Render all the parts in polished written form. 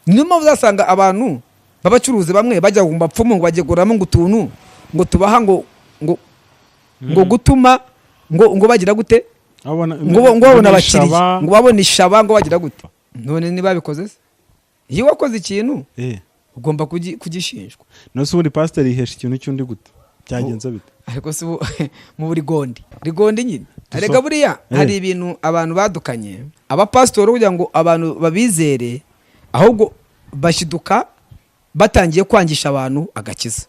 Niyo mpamvu uzasanga abantu b'abacuruzi bamwe bajya mu bapfumu ngo bajye guramo ngo utuntu ngo tubaha ngo gutuma ngo bagira gute, ngo babona abakiriya, ngo babone ishaba, ngo bagira gute. None ntibabikoze se? Iyo wakoze ikintu, ugomba kugishinjwa. None se ubundi pasiteri yihesha ikintu cy'undi gute? Byagenze bite? Ariko si mu buri gondi rigondi nyine. Erega buriya hari ibintu abantu badukanye, abapasitori, kugira ngo abantu babizere, ahubwo bashiduka batangiye kwangisha abantu agakiza,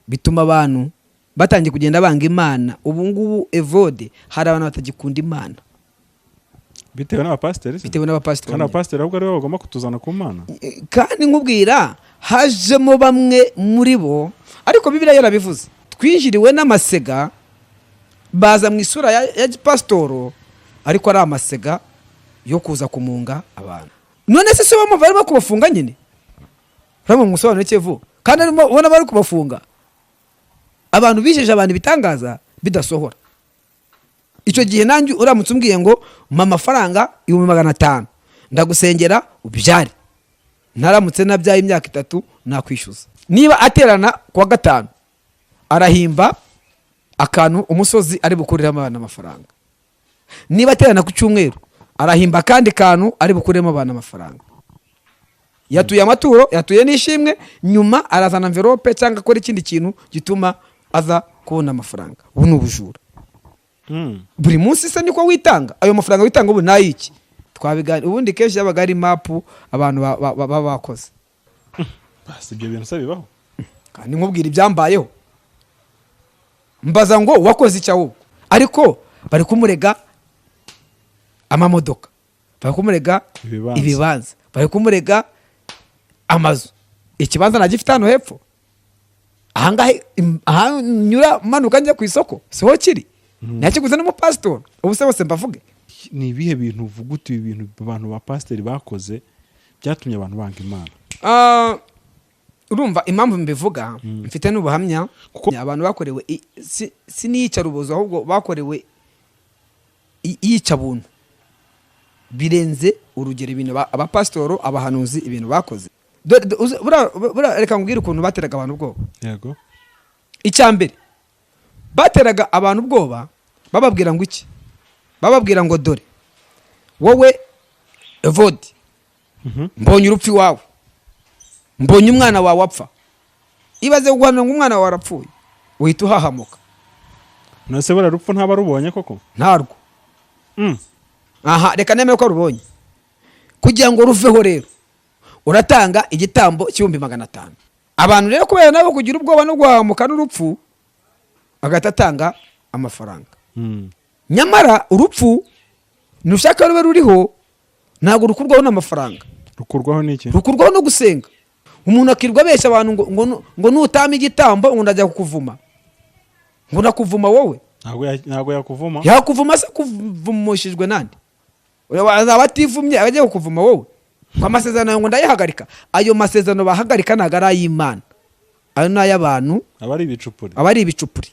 bituma abantu batangiye kugenda banga Imana. Ubu ngubu, Evode, hari abantu batagikunda Imana. Bitewe n'abapasiteri se? Bitewe n'abapasitori. Kandi abapasiteri ahubwo aribo bagomba kutuzana ku Mana. Kandi nkubwira, hajemo bamwe muri bo, ariko Bibiliya yarabivuze, twinjiriwe n'amasega, baza mu isura ya gipasitoro, ariko ari amasega yo kuza kumunga abantu. None se si bo barimo kubafunga nyine? Urabona musobanuro kivu, kandi arimo ubona bari kubafunga, abantu bijeje abantu ibitangaza bidasohora. Icyo gihe nanjye uramutse umbwiye ngo mpa amafaranga 500,000, ndagusengera ubyare, ntaramutse nabyaye imyaka 3 nakwishyuza. Niba aterana kuwa gatanu, arahimba akantu, umusozi ari bukuriremo abana amafaranga. Niba aterana ku cyumweru, arahimba akandi kantu ari bukuremo abana amafaranga. Yatuye amaturo, yatuye n'ishimwe, nyuma arazana enveloppe cyangwa akora ikindi kintu gituma aza kubona amafaranga. Ubu ni ubujura. Buri munsi se niko witanga? Ayo mafaranga witanga ubu ni ay'iki? Twabigani ubundi kenshi yabaga ari mapu abantu baba bakoze. Basi, ibyo bintu se bibaho? Kandi nkubwira ibyambayeho, mbaza ngo wakoze icyo ahubwo? Ariko bari kumurega amamodoka, bari kumurega ibibanza. Ibibanza, bari kumurega amazu. Ikibanza nagifite hano hepfo ahangaha, aha nyura manuka njya ku isoko, siho kiri? Nakiguze n'umupasitori. Ubu se bose mbavuge? Ni ibihe bintu uvuga uti ibi bintu abantu ba pasiteri bakoze byatumye abantu banga Imana? Ah, urumva impamvu mbivuga, mfite n'ubuhamya. Abantu bakorewe si n'iyicarubozo, ahubwo bakorewe iyicabuntu birenze urugero. Ibintu abapasitoro, abahanuzi, ibintu bakoze. Buriya reka nkubwire ukuntu bateraga abantu ubwoba. Icya mbere, bateraga abantu ubwoba bababwira ngo iki? Bababwira ngo: "Dore wowe Evodi, mbonye urupfu iwawe, mbonye umwana wawe apfa." Ibaze guhanura ngo umwana wawe arapfuye, uhita uhahamuka. None se buriya rupfu ntaba rubonye koko? Ntarwo. Aha reka nemere ko rubonye. Kugira ngo ruveho rero, uratanga igitambo cy'500,000. Abantu rero, kubera nabo kugira ubwoba no guhahamuka n'urupfu, agahita atanga amafaranga. Nyamara urupfu ntushaka rube ruriho, ntabwo rukurwaho n'amafaranga. Rukurwaho n'iki? Rukurwaho no gusenga. Umuntu akirwa abeshya abantu ngo nutama igitambo ngo ndajya kukuvuma, ngo ndakuvuma wowe. Ntabwo yakuvuma. Yakuvuma se kuvumushijwe nande? Azaba ativumye, aba agiye kukuvuma wowe, ngo amasezerano yawe ngo ndayahagarika. Ayo masezerano bahagarika ntabwo ari ay'Imana, ayo ni ay'abantu. Aba ari ibicupuri. Aba ari ibicupuri.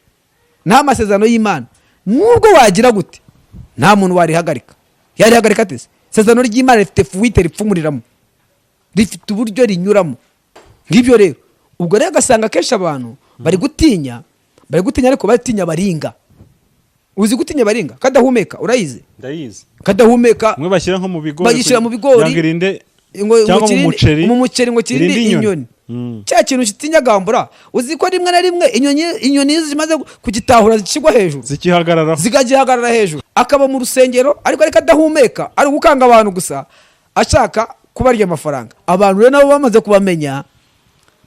Nta masezerano y'Imana, nubwo wagira gute, nta muntu warihagarika. Yarihagarika ate se? Isezerano ry'Imana rifite fuite ripfumuriramo, rifite uburyo rinyuramo. Ngibyo rero. Ubwo rero agasanga akenshi abantu bari gutinya, bari gutinya, ariko batinya baringa. Uzi gutinya baringa kadahumeka? Urayizi? Ndayizi. Kadahumeka. Mwe bashyira nko mu bigori. Bagishyira mu bigori. Kugira ngo irinde ngo cyangwa mu muceri. Mu muceri, ngo kirinde irinde inyoni. Cya kintu kitinyagambura, uzi ko rimwe na rimwe inyoni iyo zimaze kugitahura zikigwa hejuru? Zikihagararaho. Zikagihagarara hejuru. Akaba mu rusengero ariko adahumeka, ari gukanga abantu gusa, ashaka kubarya amafaranga. Abantu rero nabo bamaze kubamenya,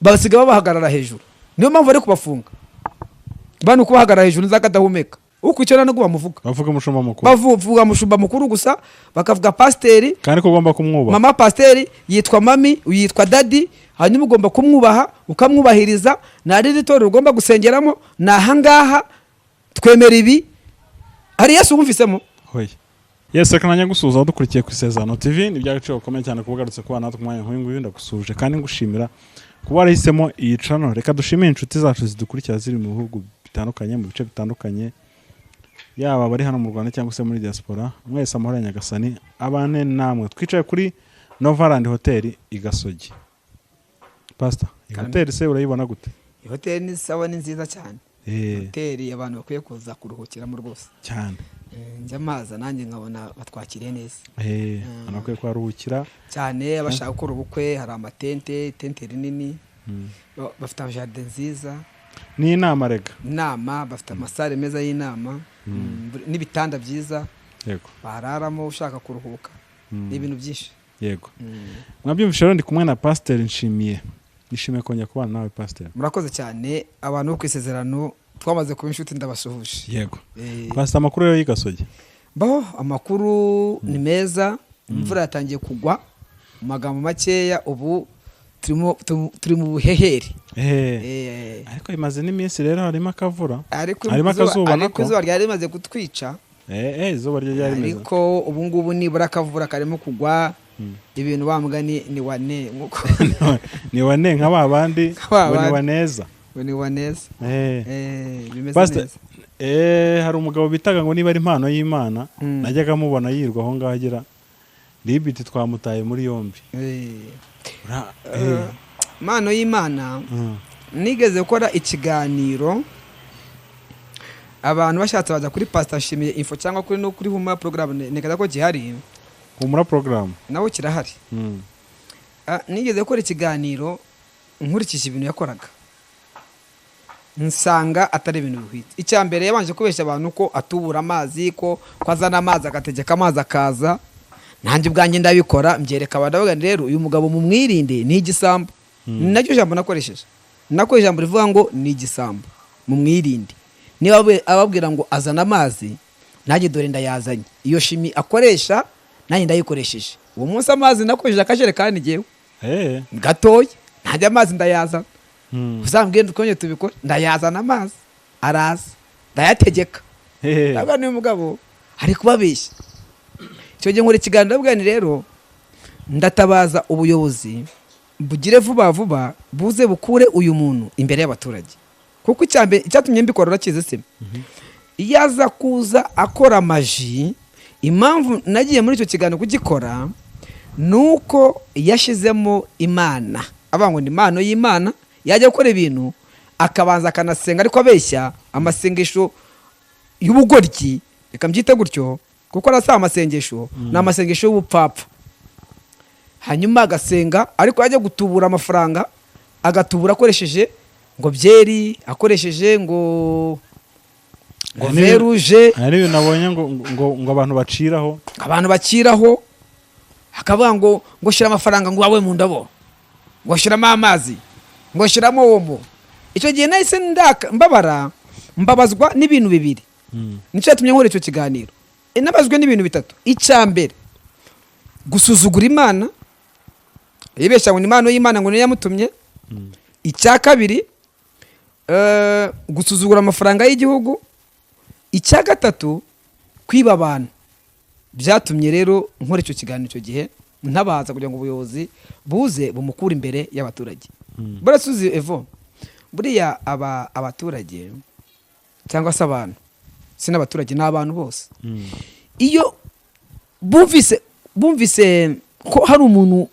basiga babahagarara hejuru. Niyo mpamvu bari kubafunga. Bano kubahagarara hejuru nzakadahumeka, ukwicara nubwo bamuvuga. Bavuga umushumba mukuru. Bavuga umushumba mukuru gusa, bakavuga pasiteri. Kandi ko ugomba kumwubaha. Mama pasiteri yitwa mami, yitwa daddy, hanyuma ugomba kumwubaha, ukamwubahiriza. Nta rindi torero ugomba gusengeramo, ni ahangaha twemera ibi. Hari Yesu wumvisemo? Hoya. Yes, reka nanjye gusuhuza dukurikiye ku Isezerano TV. Ni iby'agaciro gakomeye cyane kuba ugarutse kuba natwe umwanya nk'uyu nguyu. Ndagusuhuje kandi ngushimira kuba warahisemo iyi channel. Reka dushimire inshuti zacu zidukurikira ziri mu bihugu bitandukanye, mu bice bitandukanye, yaba abari hano mu Rwanda cyangwa se muri diaspora. Mwese amahoro ya Nyagasani abane namwe. Twicaye kuri Novaland Hotel i Gasogi. Pastor, iyi Karame. hoteli se urayibona gute? Iyi hoteli ni sawa, ni nziza cyane. Hoteli abantu bakwiye kuza kuruhukiramo rwose. Cyane. Njya maza nanjye nkabona batwakiriye neza. Abantu bakwiye kuharuhukira. Cyane abashaka gukora ubukwe, hari amatente, itente rinini. Bafite jardin nziza. N'inama rega. Inama, bafite amasare meza y'inama, n'ibitanda byiza bararamo ushaka kuruhuka. Ni ibintu byinshi. Yego. Mwabyumvise rero, ndi kumwe na Pasiteri Nshimiye. Nishimiye kongera kubana nawe, Pasiteri. Murakoze cyane, abantu bo ku Isezerano twamaze kuba inshuti, ndabasuhuje. Yego. Pasiteri, amakuru rero y'i Gasogi? Baho, amakuru ni meza, imvura yatangiye kugwa. Mu magambo makeya, ubu turi mu buheheri. Ariko imaze n'iminsi rero harimo akavura. Ariko Harimo akazuba ariko nako. izuba ryari rimaze kutwica. Izuba ryo ryari rimeze. Ariko ubu ngubu nibura akavura karimo kugwa. Ibintu wa mugani ni wane nkuko Ni wane nka ba bandi Nka ba ngo ni bandi. waneza. Ngo ni waneza. Bimeze Pastor, neza. Hari umugabo bitaga ngo niba ari impano y'Imana, najyaga mubona yirwa aho ngaho agira ribiti, twamutaye muri yombi. Impano y'Imana, nigeze gukora ikiganiro, abantu bashatse baza kuri Pastor Nshimiye Info cyangwa kuri no kuri Humura Program, nekaza ko gihari. Humura Program. Nawe kirahari. Nigeze gukora ikiganiro nkurikije ibintu yakoraga, nsanga atari ibintu bihwitse. Icya mbere, yabanje kubeshya abantu ko atubura amazi, ko azana amazi, agategeka amazi akaza. Nanjye ubwanjye ndabikora, mbyereka abantu, ndavuga nti rero uyu mugabo mumwirinde, ni igisambo. Ni naryo jambo nakoresheje, nako ijambo rivuga ngo ni igisambo, mumwirinde. Niba ababwira ngo azana amazi, nanjye dore ndayazanye. Iyo chimie akoresha nanjye ndayikoresheje. Uwo munsi amazi nakoresheje akajerekani ngewe gatoya, ntajya amazi ndayazana. Uzambwire twongere tubikore, ndayazana amazi araza, ndayategeka. Ndavuga n'uyu mugabo ari kubabeshya. Icyo gihe nkora ikiganiro, ndavuga nti rero ndatabaza ubuyobozi bugire vuba vuba buze bukure uyu muntu imbere y'abaturage, kuko icya mbere icyatumye mbikora urakizi se? Iyo aza kuza akora amaji, impamvu nagiye muri icyo kiganiro kugikora ni uko yashyizemo Imana, avuga ngo ni impano y'Imana, yajya gukora ibintu akabanza akanasenga, ariko abeshya amasengesho y'ubugoryi, reka mbyite gutyo, kuko arasaba amasengesho, ni amasengesho y'ubupfapfa. Hanyuma agasenga, ariko yajya gutubura amafaranga agatubura akoresheje ngo byeri, akoresheje ngo veruje. Hari n'ibintu nabonye ngo abantu baciraho. Abantu bakiraho, akavuga ngo shyira amafaranga ngo wawe mu ndobo, ngo shyiramo amazi, ngo shyiramo Omo. Icyo gihe nahise ndaka, mbabara, mbabazwa n'ibintu bibiri. Nicyo cyatumye nkora icyo kiganiro. Nabazwe n'ibintu bitatu. Icya mbere, gusuzugura Imana, yibeshya ngo ni impano y'Imana, ngo niyo yamutumye. Icya kabiri, gusuzugura amafaranga y'igihugu. Icya gatatu, kwiba abantu. Byatumye rero nkora icyo kiganiro icyo gihe, ntabaza kugira ngo ubuyobozi buze bumukure imbere y'abaturage. Buriya suzi evo, buriya aba abaturage cyangwa se abantu, si n'abaturage, ni abantu bose, iyo bumvise ko hari umuntu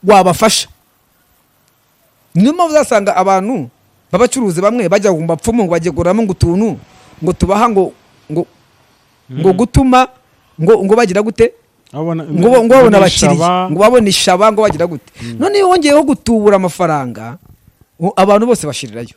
wabafasha, niyo mpamvu uzasanga abantu b'abacuruzi bamwe bajya mu bapfumu ngo bajye kuguramo ngo utuntu ngo tubaha ngo gutuma ngo bagira gute, ngo babone abakiriya, ngo babone ishaba, ngo bagira gute. None iyo wongeyeho gutubura amafaranga, abantu bose bashirirayo.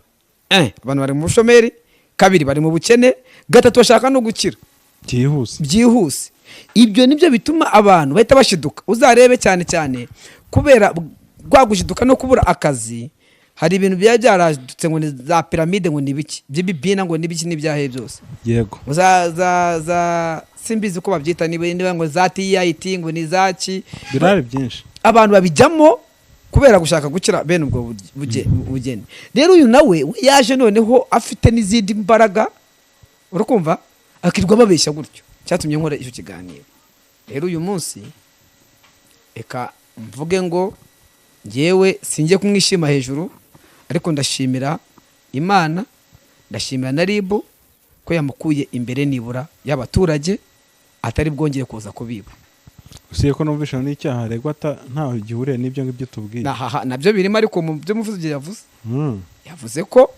Abantu bari mu bushomeri, kabiri bari mu bukene, gatatu bashaka no gukira byihuse. Byihuse. Ibyo nibyo bituma abantu bahita bashiduka. Uzarebe cyane cyane kubera rwa gushiduka no kubura akazi, hari ibintu biba byaradutse ngo ni za piramide, ngo ni ibiki by'ibibina, ngo ni ibiki n'ibyahe byose. Za simbizi uko babyita, niba ngo za TIT, ngo ni zaki. Birari byinshi. Abantu babijyamo kubera gushaka gukira bene ubwo bugeni. Rero uyu nawe we yaje noneho afite n'izindi mbaraga, urakumva, akirirwa babeshya gutyo. Cyatumye nkora icyo kiganiro rero uyu munsi, reka mvuge ngo ngewe sinjye kumwishima hejuru, ariko ndashimira Imana, ndashimira na RIB ko yamukuye imbere nibura y'abaturage, atari bwongere kuza kubiba. Usibye ko numvisha n'icyaha aregwa ntaho gihuriye n'ibyo ngibyo tubwiye. Nahaha nabyo birimo, ariko mu byo muvuze yavuze, yavuze ko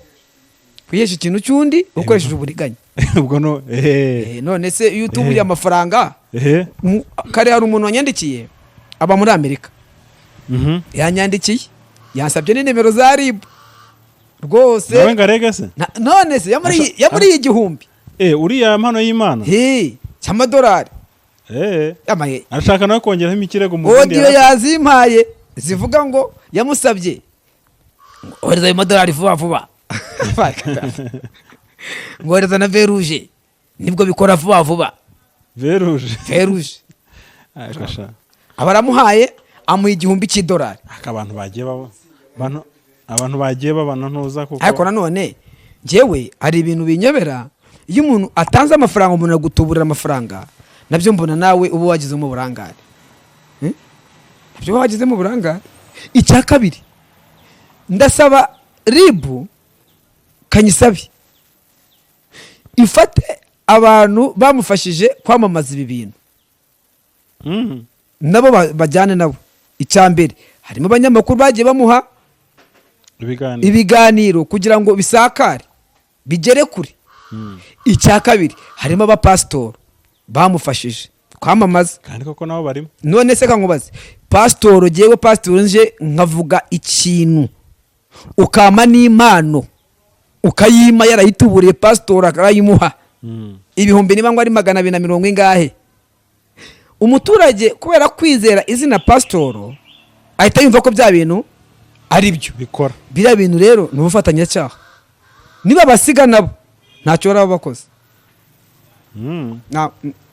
kwihesha ikintu cy'undi ukoresheje uburiganya. Ubwo no ehe. None se iyo utuburiye amafaranga, kare hari umuntu wanyandikiye aba muri Amerika. Yanyandikiye yansabye ni nimero za RIB rwose. Nawe ngo arege se? None se yamuriye 1000. Uriya mpano y'Imana? He, cy'amadolari. Yamaye. Arashaka nawe kongeraho ikirego mu bindi. Audio yazimpaye zivuga ngo yamusabye ngo ohereza ayo madolari vuba vuba, ngo ohereza na veruje nibwo bikora vuba vuba. Veruje? Veruje. Ariko sha. Aba aramuhaye, amuha 1000 cy'idolari. Aka abantu bagiye baba abantu bagiye babana ntuza kuko. Ariko nanone njyewe hari ibintu binyobera. Iyo umuntu atanze amafaranga, umuntu agutuburira amafaranga, nabyo mbona nawe uba wagizemo uburangare. Nabyo uba wagizemo uburangare. Icya kabiri, ndasaba RIB kanyisabi ifate abantu bamufashije kwamamaza ibi bintu, nabo bajyane nabo. Icya mbere, harimo abanyamakuru bagiye bamuha ibiganiro, ibiganiro kugira ngo bisakare bigere kure. Icya kabiri, harimo abapasitori bamufashije kwamamaza. Kandi koko nabo barimo. None se kankubaze, pasitoro, jyewe pasitoro nje nkavuga ikintu, ukampa n'impano, ukayima, yarayituburiye, pasitoro akayimuha, ibihumbi niba ngo ari 240 ingahe, umuturage kubera kwizera izina pasitoro ahita yumva ko bya bintu ari byo bikora. Biriya bintu rero ni ubufatanyacyaha. Niba basiga nabo ntacyo baraba bakoze.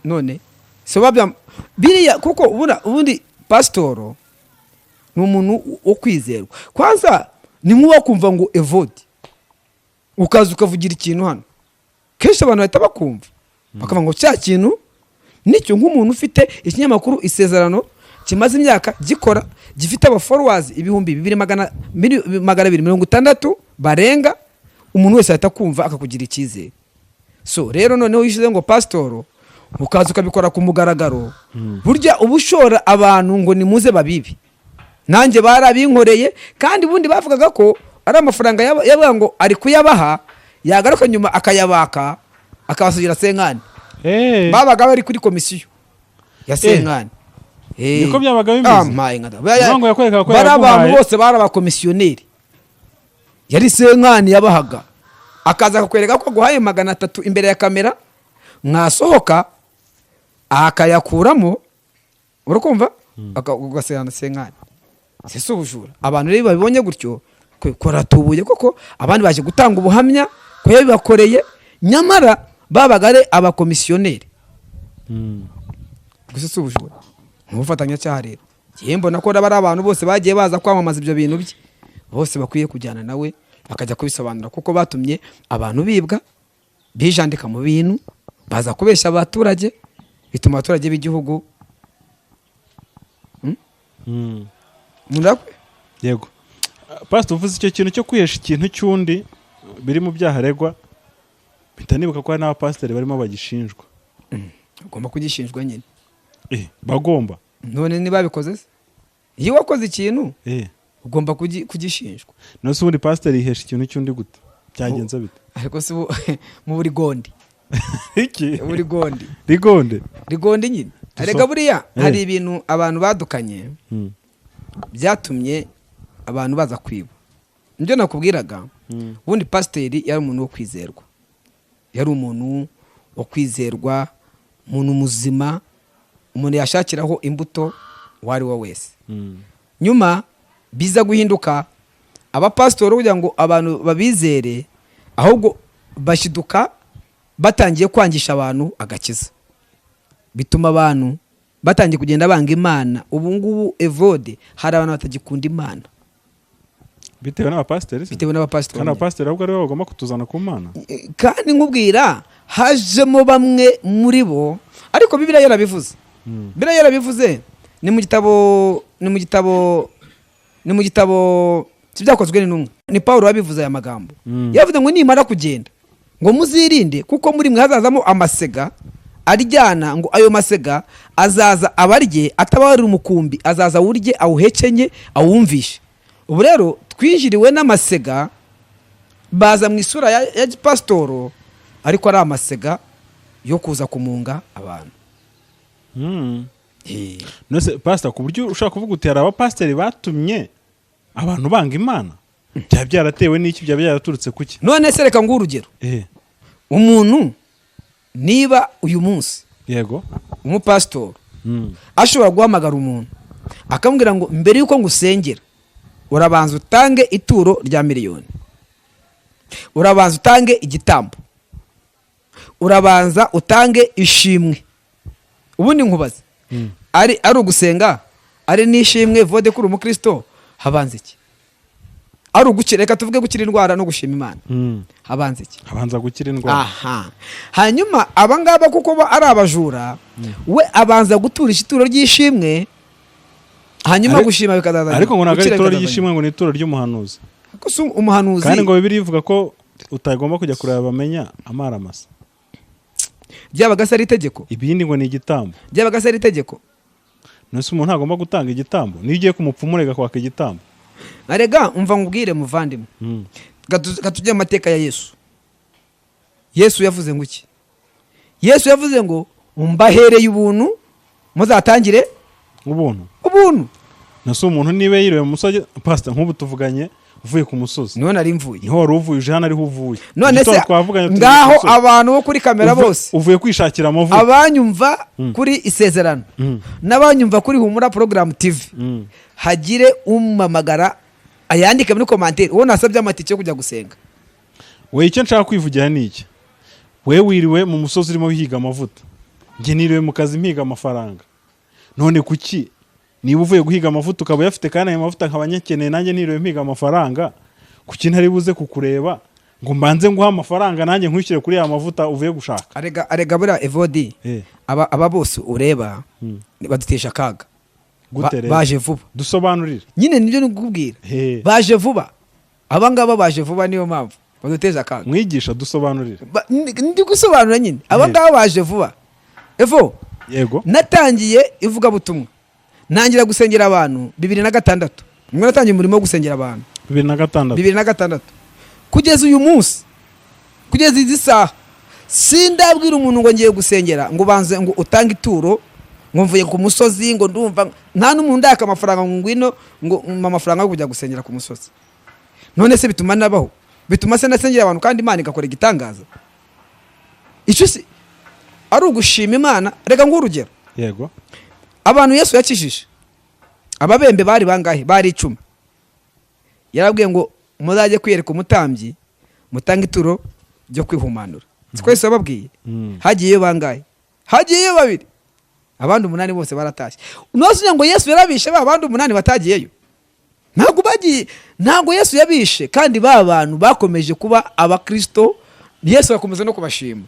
None so babya biriya kuko ubundi pasitoro ni umuntu wo kwizerwa. Kwanza ni nk'uwo kumva ngo Evode, ukaza ukavugira ikintu hano, kenshi abantu bahita bakumva bakavuga ngo cya kintu nicyo. Nk'umuntu ufite ikinyamakuru Isezerano kimaze imyaka gikora, gifite abafollowers ibihumbi bibiri 260 barenga, umuntu wese ahita kumva akakugira icyizere. So rero noneho iyo ushyize ngo pasitoro, ukaza ukabikora ku mugaragaro, burya uba ushora abantu ngo nimuze babibe. Nanjye barabinkoreye. Kandi ubundi bavugaga ko ari amafaranga yabaga ngo ari kuyabaha, yagaruka nyuma akayabaka, akabasugira cinquante. Babaga bari kuri komisiyo ya cinquante. Niko byabaga bimeze? Amaye nka da. Niyo ngo yakwerekaga ko Bari abantu yaguhaye. bose bari abakomisiyoneri, yari cinquante yabahaga, akaza akakwereka ko aguhaye 300 imbere ya kamera, mwasohoka akayakuramo, urakumva, ugasanga cinquante. Si ubujura? Abantu rero babibonye gutyo koratubuye koko, abandi baje gutanga ubuhamya ko yabibakoreye, nyamara babaga ari abakomisiyoneri. Gusa si ubujura, ni ubufatanyacyaha. Rero njyewe mbona ko ari abantu bose bagiye baza kwamamaza ibyo bintu bye, bose bakwiye kujyana nawe bakajya kubisobanura, kuko batumye abantu bibwa, bijandika mu bintu, baza kubeshya abaturage, bituma abaturage b'igihugu Murakwe. Yego pastor, uvuze icyo kintu cyo kwihesha ikintu cy'undi biri mu byaha aregwa, mpita nibuka ko hari n'abapasiteri barimo bagishinjwa. Ugomba kugishinjwa nyine. Bagomba. None ntibabikoze se? Iyo wakoze ikintu, ugomba kugishinjwa. None se ubundi pasiteri yihesha ikintu cy'undi gute? Byagenze bite? Ariko se mu buri gondi? Iki? Buri gondi. Rigonde? Rigondi nyine. Erega buriya hari ibintu abantu badukanye byatumye abantu baza kwiba. Nibyo nakubwiraga. Ubundi pasiteri yari umuntu wo kwizerwa, yari umuntu wo kwizerwa, umuntu muzima, umuntu yashakiraho imbuto uwo ari we wese. Nyuma biza guhinduka, abapasitori kugira ngo abantu babizere, ahubwo bashiduka batangiye kwangisha abantu agakiza, bituma abantu batangiye kugenda banga Imana. Ubu ngubu Evode, hari abantu batagikunda Imana. Bitewe n'abapasiteri se? Bitewe n'abapasitori. Kandi abapasiteri ahubwo aribo bagomba kutuzana ku Mana. Kandi nkubwira, hajemo bamwe muri bo, ariko Bibiliya yarabivuze. Bibiliya yarabivuze, ni mu gitabo Byakozwe n'Intumwa, ni Paul wabivuze aya magambo. Yavuze ngo nimara kugenda ngo muzirinde, kuko muri mwe hazazamo amasega. aryana, ngo ayo masega azaza abarye, atabarira umukumbi, azaza awurye, awuhekenye, awumvishe. Ubu rero twinjiriwe n'amasega, baza mu isura ya gipasitoro, ariko ari amasega yo kuza kumunga abantu. None pastor, ku buryo ushobora kuvuga uti hari abapasiteri batumye abantu banga Imana, byaba byaratewe n'iki? Byaba byaraturutse kuki? None se reka nguhe urugero. Umuntu niba uyu munsi umupasitori ashobora guhamagara umuntu akamubwira ngo mbere y'uko ngusengera urabanza utange ituro rya miliyoni, urabanza utange igitambo, urabanza utange ishimwe. Ubundi nkubaze, ari ugusenga, ari n'ishimwe vode kuri umukristo, habanza iki? Ari ugukira, reka tuvuge gukira indwara no gushima Imana, habanza iki? Habanza gukira indwara. Aha, hanyuma abangaba kuko bo ari abajura, we abanza guturisha ituro ry'ishimwe, hanyuma gushima bikazaza. Ariko ngo ntabwo ari Gukira ituro bikazaza. ry'ishimwe, ngo ni ituro ry'umuhanuzi. Nyuma. Ko si umuhanuzi? Kandi ngo Bibiliya ivuga ko utagomba kujya kureba bamenya amaramasa. Byabaga se ari itegeko? Ibindi ngo ni igitambo. Byabaga se ari itegeko? None se umuntu ntagomba gutanga igitambo? Niyo ugiye ku mupfumu urega kwaka igitambo. Arega umva nkubwire muvandimwe. Katujye mu mateka ya Yesu. Yesu yavuze ngo iki? Yesu yavuze ngo mbahereye ubuntu, muzatangire ubuntu. Ubuntu. Nase umuntu niba yiriwe mu musozi, pastor, nk'ubu tuvuganye uvuye ku musozi. Niho nari mvuye. Niho wari uvuye, uje hano ariho uvuye. None se Igitondo twavuganye turi ku ngaho musozi. abantu bo kuri kamera bose, Uvuye kwishakira amavuta. abanyumva kuri Isezerano n'abanyumva kuri Humura Porogaramu TV, hagire umamagara ayandike muri commentaire uwo nasabye amatike yo kujya gusenga. We, icyo nshaka kwivugira ni iki: we wiriwe mu musozi urimo wihiga amavuta, njye niriwe mu kazi mpiga amafaranga. None kuki niba uvuye guhiga amavuta ukaba uyafite, kandi ayo mavuta nkaba nyakeneye, nanjye niriwe mpiga amafaranga, kuki ntari buze kukureba ngo mbanze nguhe amafaranga, nanjye nkwishyure kuri ya mavuta uvuye gushaka? Arega buriya Evodi, aba bose ureba badutesha akaga. Gute rero? Baje vuba. Dusobanurire. Nyine nibyo nikubwira. Baje vuba, aba ngaba baje vuba, niyo mpamvu baduteje akaga. Mwigisha, dusobanurire. Ndi gusobanura nyine, aba ngaba baje vuba, Evo. Yego. Natangiye ivugabutumwa, ntangira gusengera abantu 2006, nibwo natangiye umurimo wo gusengera abantu. 2006? 2006. Kugeza uyu munsi, kugeza izi saha, sindabwira umuntu ngo ngiye gusengera ngo ubanze ngo utange ituro, ngo mvuye ku musozi, ngo ndumva. Nta n'umuntu ndaka amafaranga ngo ngwino ngo umpe amafaranga yo kujya gusengera ku musozi. None se bituma nabaho? Bituma se nasengera abantu kandi Imana igakora igitangaza? Icyo si ari ugushima Imana? Reka nguhe urugero. Yego. Abantu Yesu yakijije ababembe bari bangahe? Bari 10. Yarabwiye ngo muzajye kwiyereka umutambyi, mutange ituro ryo kwihumanura. Siko Yesu yababwiye? Hagiyeyo bangahe? Hagiyeyo babiri, abandi umunani bose baratashye. Ntuzi ngo Yesu yarabishe ba bandi umunani batagiyeyo? Ntabwo bagiye, ntabwo Yesu yabishe. Kandi ba bantu bakomeje kuba abakristo, Yesu agakomeza no kubashima.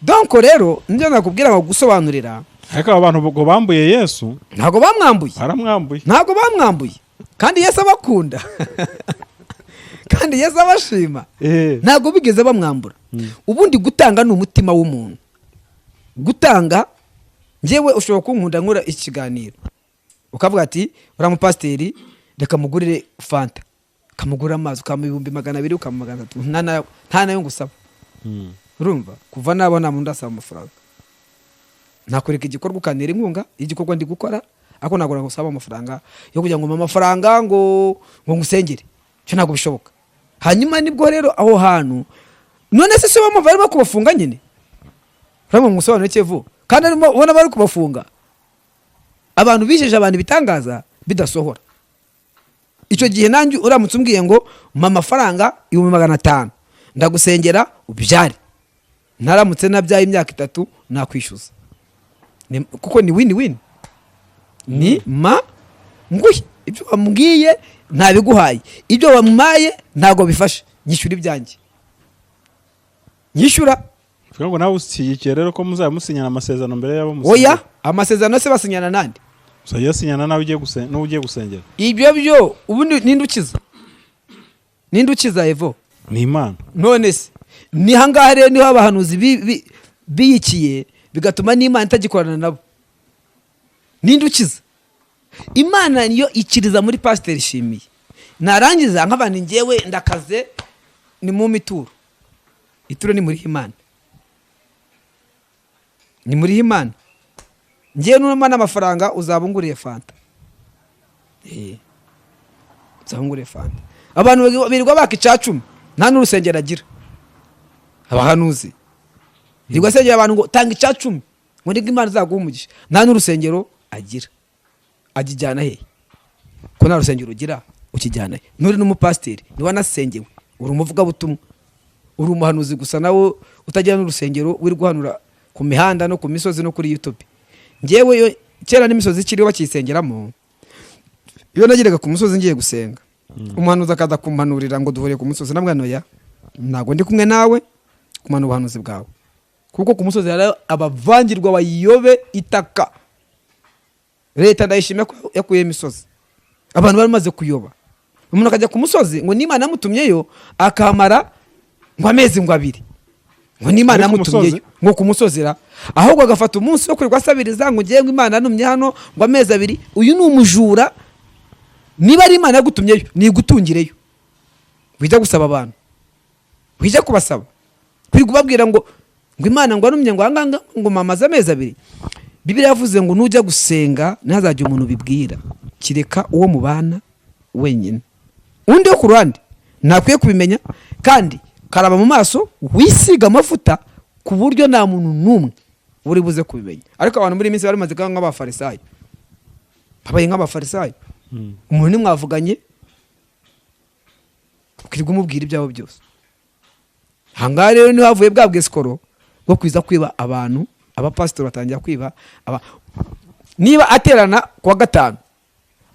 Donc rero nibyo nakubwira ngo gusobanurira. Ariko aba bantu ngo bambuye Yesu. Ntabwo bamwambuye. Baramwambuye. Ntabwo bamwambuye, kandi Yesu abakunda, kandi Yesu abashima. Ntabwo bigeze bamwambura. Ubundi gutanga ni umutima w'umuntu gutanga. Njyewe ushobora kunkunda nkora ikiganiro, ukavuga ati uriya mupasiteri reka mugurire fanta, ukamugurira amazi, ukamuha 200,000, ukamuha 300, nta nayo ngusaba. Urumva, kuva naba nta muntu ndasaba amafaranga. Nakwereka igikorwa ukantera inkunga y'igikorwa ndi gukora, ariko ntabwo nagusaba amafaranga yo kugira ngo mpe amafaranga ngo ngusengere, icyo ntabwo bishoboka. Hanyuma nibwo rero aho hantu, none se si bo barimo kubafunga nyine? Urabona ngo ngusobanure vuba, kandi arimo ubona bari kubafunga, abantu bijeje abantu ibitangaza bidasohora. Icyo gihe nanjye uramutse umbwiye ngo mpa amafaranga 500,000 ndagusengera ubyare, ntaramutse nabyaye imyaka 3 nakwishyuza. Kuko ni win win, ni ma nguhe ibyo wambwiye ntabiguhaye, ibyo wampaye ntabwo bifashe, nyishyura ibyanjye, nyishyura. Tuvuga ngo nawe ushyigikiye rero ko muzaba musinyana amasezerano mbere y'abo musengera? Oya, amasezerano se basinyana nande? Uzajya usinyana nawe ugiye n'uwo ugiye gusengera. Ibyo byo ubundi ninde ukiza? Ninde ukiza, Evo? Ni Imana. None se ni ahangaha rero niho abahanuzi biyikiye. Bigatuma n'Imana itagikorana nabo. Ninde ukiza? Imana niyo ikiriza muri Pasiteri Shimiye. Narangiza nk'abantu, ngewe ndakaze, ni mu mituro. Ituro ni muri Imana, ni muri Imana. Ngewe nurama n'amafaranga uzaba unguriye fanta. Uzaba unguriye fanta. Abantu birirwa baka icacumi, nta n'urusengero agira. Abahanuzi birirwa asengera abantu ngo tanga icacumi, ngo nibwo Imana izaguha umugisha. Nta n'urusengero agira. Agijyana he ko nta rusengero ugira? Ukijyana he? Nturi n'umupasiteri, niba wanasengewe, uri umuvugabutumwa, uri umuhanuzi gusa, nawe utagira n'urusengero, uri guhanura ku mihanda no ku misozi no kuri YouTube. Ngewe yo kera n'imisozi ikiriho bakiyisengeramo, iyo nageraga ku musozi ngiye gusenga, umuhanuzi akaza kumpanurira ngo duhuriye ku musozi, nabwo noya, ntabwo ndi kumwe nawe kumanura ubuhanuzi bwawe, kuko ku musozi hari abavangirwa bayiyobe itaka. Leta ndayishimira ko yakuyeho imisozi. Abantu bari bamaze kuyoba, umuntu akajya ku musozi ngo n'Imana yamutumyeyo, akahamara ngo amezi ngo 2, ngo n'Imana Ari ku yamutumyeyo. musozi? Ngo ku musozi ra, ahubwo agafata umunsi wo kwirirwa asabiriza ngo ngewe ngo Imana yantumye hano ngo amezi 2. Uyu ni umujura. Niba ari Imana yagutumyeyo, nigutungireyo. Wijya gusaba abantu, wijya kubasaba, kwirirwa ubabwira ngo Imana ngo yantumye ngo ahangaha ngo mamaze amezi 2. Bibiliya yavuze ngo nujya gusenga ntihazagire umuntu ubibwira, kireka uwo mubana wenyine. Undi wo ku ruhande ntakwiye kubimenya. Kandi karaba mu maso, wisiga amavuta, ku buryo nta muntu n'umwe uri buze kubimenya. Ariko abantu muri iyi minsi bari bamaze kuba nk'abafarisayo, babaye nk'abafarisayo. Umuntu ntimwavuganye, ukirirwa umubwira ibyawe byose. Ahangaha rero niho havuye bwa bwesikoro bwo kwiza kwiba abantu. Abapasitori batangira kwiba niba aterana ku wa gatanu,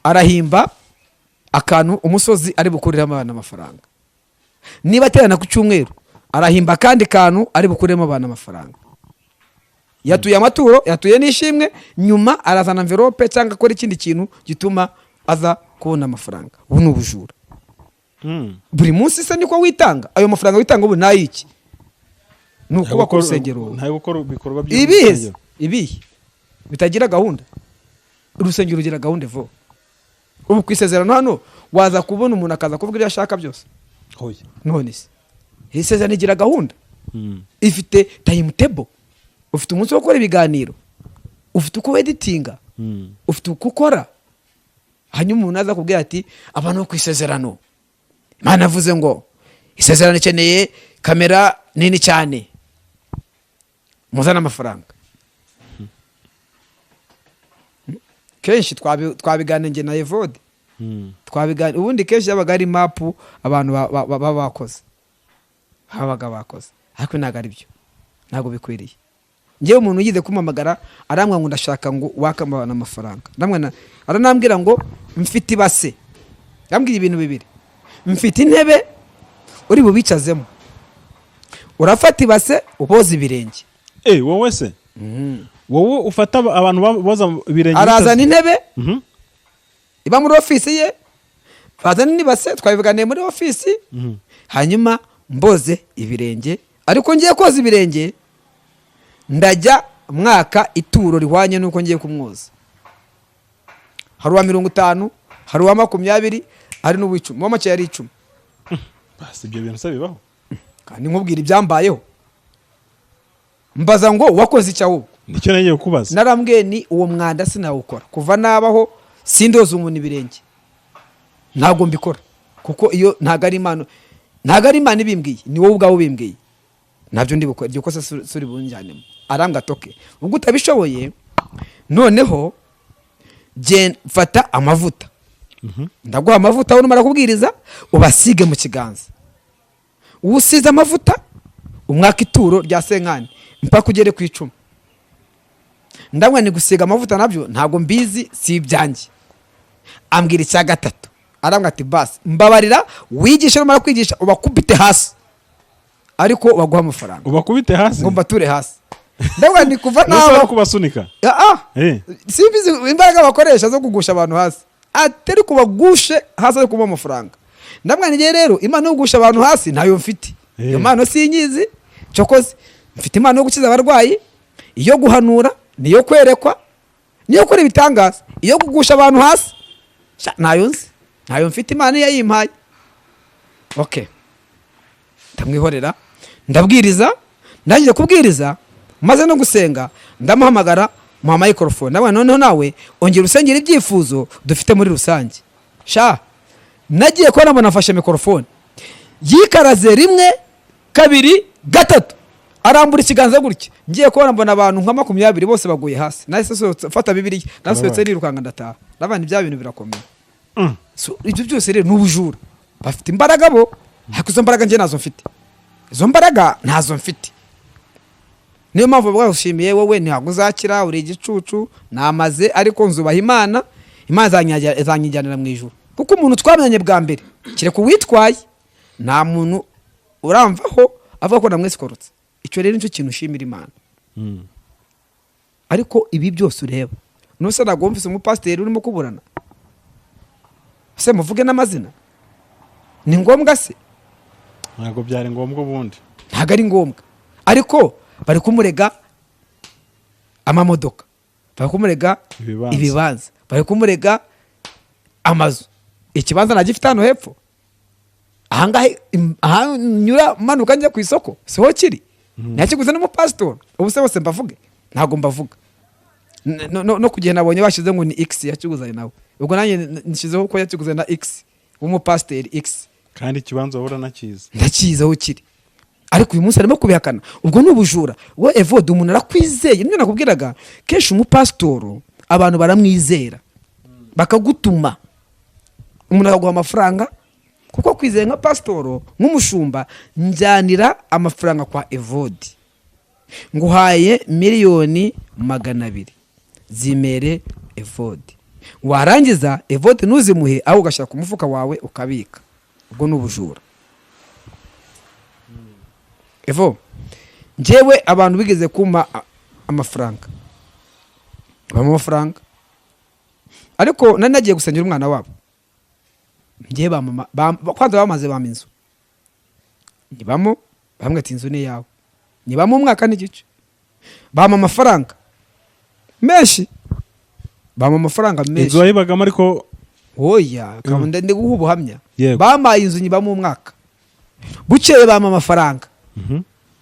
arahimba akantu umusozi ari bukuriremo abantu amafaranga. Niba aterana ku cyumweru, arahimba akandi kantu ari bukuremo abantu amafaranga. Yatuye amaturo, yatuye n'ishimwe, nyuma arazana envelope cyangwa akora ikindi kintu gituma aza kubona amafaranga. Ubu ni ubujura. Buri munsi se niko witanga? Ayo mafaranga witanga ubu ni ay'iki? Ni ukubaka urusengero? Ntayo gukora ibikorwa Ibihe se? by'urusengero. Ibihe bitagira gahunda? Urusengero rugira gahunda. Evo, ubu ku isezerano hano waza kubona umuntu akaza kuvuga ibyo ashaka byose? Hoya. None se isezerano igira gahunda, ifite timetable. Ufite umunsi wo gukora ibiganiro, ufite uko weditinga, ufite uko ukora. Hanyuma umuntu aza kubwira ati abantu bo ku isezerano, Imana yavuze ngo isezerano ikeneye kamera nini cyane, muzane amafaranga. Kenshi twabiganiriye njye na Evode. Ubundi kenshi yabaga ari mapu abantu baba bakoze, babaga bakoze, ariko ntabwo ari byo, ntabwo bikwiriye. Ngewe umuntu yize kumpamagara arambwira ngo ndashaka ngo wakamabana amafaranga. Ndamwana aranambwira ngo mfite ibase, yambwiye ibintu bibiri: mfite intebe uri bubicazemo, urafata ibase uboza ibirenge. Eh, wowe se, wowe ufata abantu boza ibirenge? Arazana intebe iba muri ofisi ye, bazana n'ibase, twabivuganiye muri ofisi. Hanyuma mboze ibirenge, ariko ngiye koza ibirenge ndajya mwaka ituro rihwanye n'uko ngiye kumwoza. Hari uwa 50, hari uwa 20, hari n'uw'icumi. Uwa make yari 10. Basi, ibyo bintu se bibaho? Kandi nkubwira ibyambayeho, mbaza ngo wakoze icyo ahubwo? Nicyo nagiye kukubaza. Narambwiye ni uwo mwanda sinawukora. Kuva nabaho sindoza umuntu ibirenge, ntabwo mbikora, kuko iyo ntabwo ari impano, ntabwo ari Imana ibimbwiye, ni wowe ubwawe ubimbwiye. Ntabyo ndi bukore, iryo kosa suri bunjyanemo. Arambwa atoke, ubwo utabishoboye noneho fata amavuta. Ndaguha amavuta, wowe numara kubwiriza ubasige mu kiganza. Usize amavuta, umwaka ituro rya senkani mpaka ugere ku 10. Ndamwe ni gusiga amavuta nabyo ntabwo mbizi, si ibyanjye. Ambwira icya gatatu, arambwira ati basi mbabarira wigishe, numara kwigisha ubakubite hasi, ariko baguha amafaranga. Ubakubite hasi? Ngo mbature hasi. Ndabona ni kuva Mbese bari nabaho kubasunika? Ah, simbizi imbaraga bakoresha zo kugusha abantu hasi, atari kubagushe hasi ariko kumuha amafaranga. Ndamwana igihe rero impano yo kugusha abantu hasi ntayo mfite. Iyo mpano sinyizi. Cyokoze mfite impano yo gukiza abarwayi. Iyo guhanura, niyo kwerekwa, niyo gukora ibitangaza, iyo kugusha abantu hasi. Sha, ntayo nzi, ntayo mfite, Imana niyo yayimpaye. Okay, ndamwihorera, ndabwiriza. Ndangije kubwiriza, maze no gusenga, ndamuhamagara, muha microphone. Nawe noneho nawe ongera usengera ibyifuzo dufite muri rusange. Sha, nagiye kubona mbona afashe microphone, yikaraze rimwe, kabiri, gatatu, arambura ikiganza gutya. Ngiye kubona mbona abantu nka 20 bose baguye hasi. Nahise mfata Bibiliya, nasohotse nirukanka, ndataha. Ndabona ibya bintu birakomeye. So, ibyo byose rero ni ubujura. Bafite imbaraga bo, ariko izo mbaraga njye nazo mfite, izo mbaraga ntazo mfite. Niyo mpamvu bagushimiye wowe, ntabwo uzakira, uri igicucu. Namaze, ariko nzubaha Imana, Imana izanyijyanira mu ijuru, kuko umuntu twamenyanye bwa mbere, kereka uwitwaye, nta muntu uramvaho avuga ko namwesikorotse. Icyo rero nicyo kintu ushimira Imana. Ariko ibi byose ureba, nuse ntabwo wumvise umupasiteri urimo kuburana se? Muvuge n'amazina, ni ngombwa se? Ntabwo byari ngombwa ubundi. Ntabwo ari ngombwa, ariko bari kumurega amamodoka, bari kumurega ibibanza. Ibibanza, bari kumurega amazu. Ikibanza nagifite hano hepfo ahangaha, aha nyura manuka njya ku isoko, siho kiri? Nakiguze n'umupasitori. Ubu se bose mbavuge? Ntabwo mbavuga. No ku gihe nabonye bashyize ngo ni X yakiguzanye nawe, ubwo nanjye nshyizeho ko yakiguze na X w'umupasiteri X. Kandi ikibanza wahora nakizi. Ndakizi aho kiri, ariko uyu munsi arimo kubihakana. Ubwo ni ubujura. We Evode, umuntu arakwizeye, nibyo nakubwiraga. Kenshi umupasitoro abantu baramwizera, bakagutuma, umuntu akaguha amafaranga kuko kwizeye nka pasitoro, nk'umushumba. Njyanira amafaranga kwa Evode, nguhaye 200 miliyoni zimere Evode, warangiza Evode ntuzimuhe, aho ugashyira ku mufuka wawe ukabika. Ubwo ni ubujura. Evo, njyewe abantu bigeze kumpa amafaranga, bampa amafaranga, ariko nari nagiye gusengera umwana wabo. Njyewe bamama kwanza bamaze bampa inzu nyibamo, bamwe ati inzu ni iyawe. Nyibamo umwaka n'igice, bampa amafaranga menshi, bampa amafaranga menshi. Inzu wayibagamo ariko? Oya, ndi guha ubuhamya. Yego. Bampaye inzu nyibamo umwaka, bukeye bampa amafaranga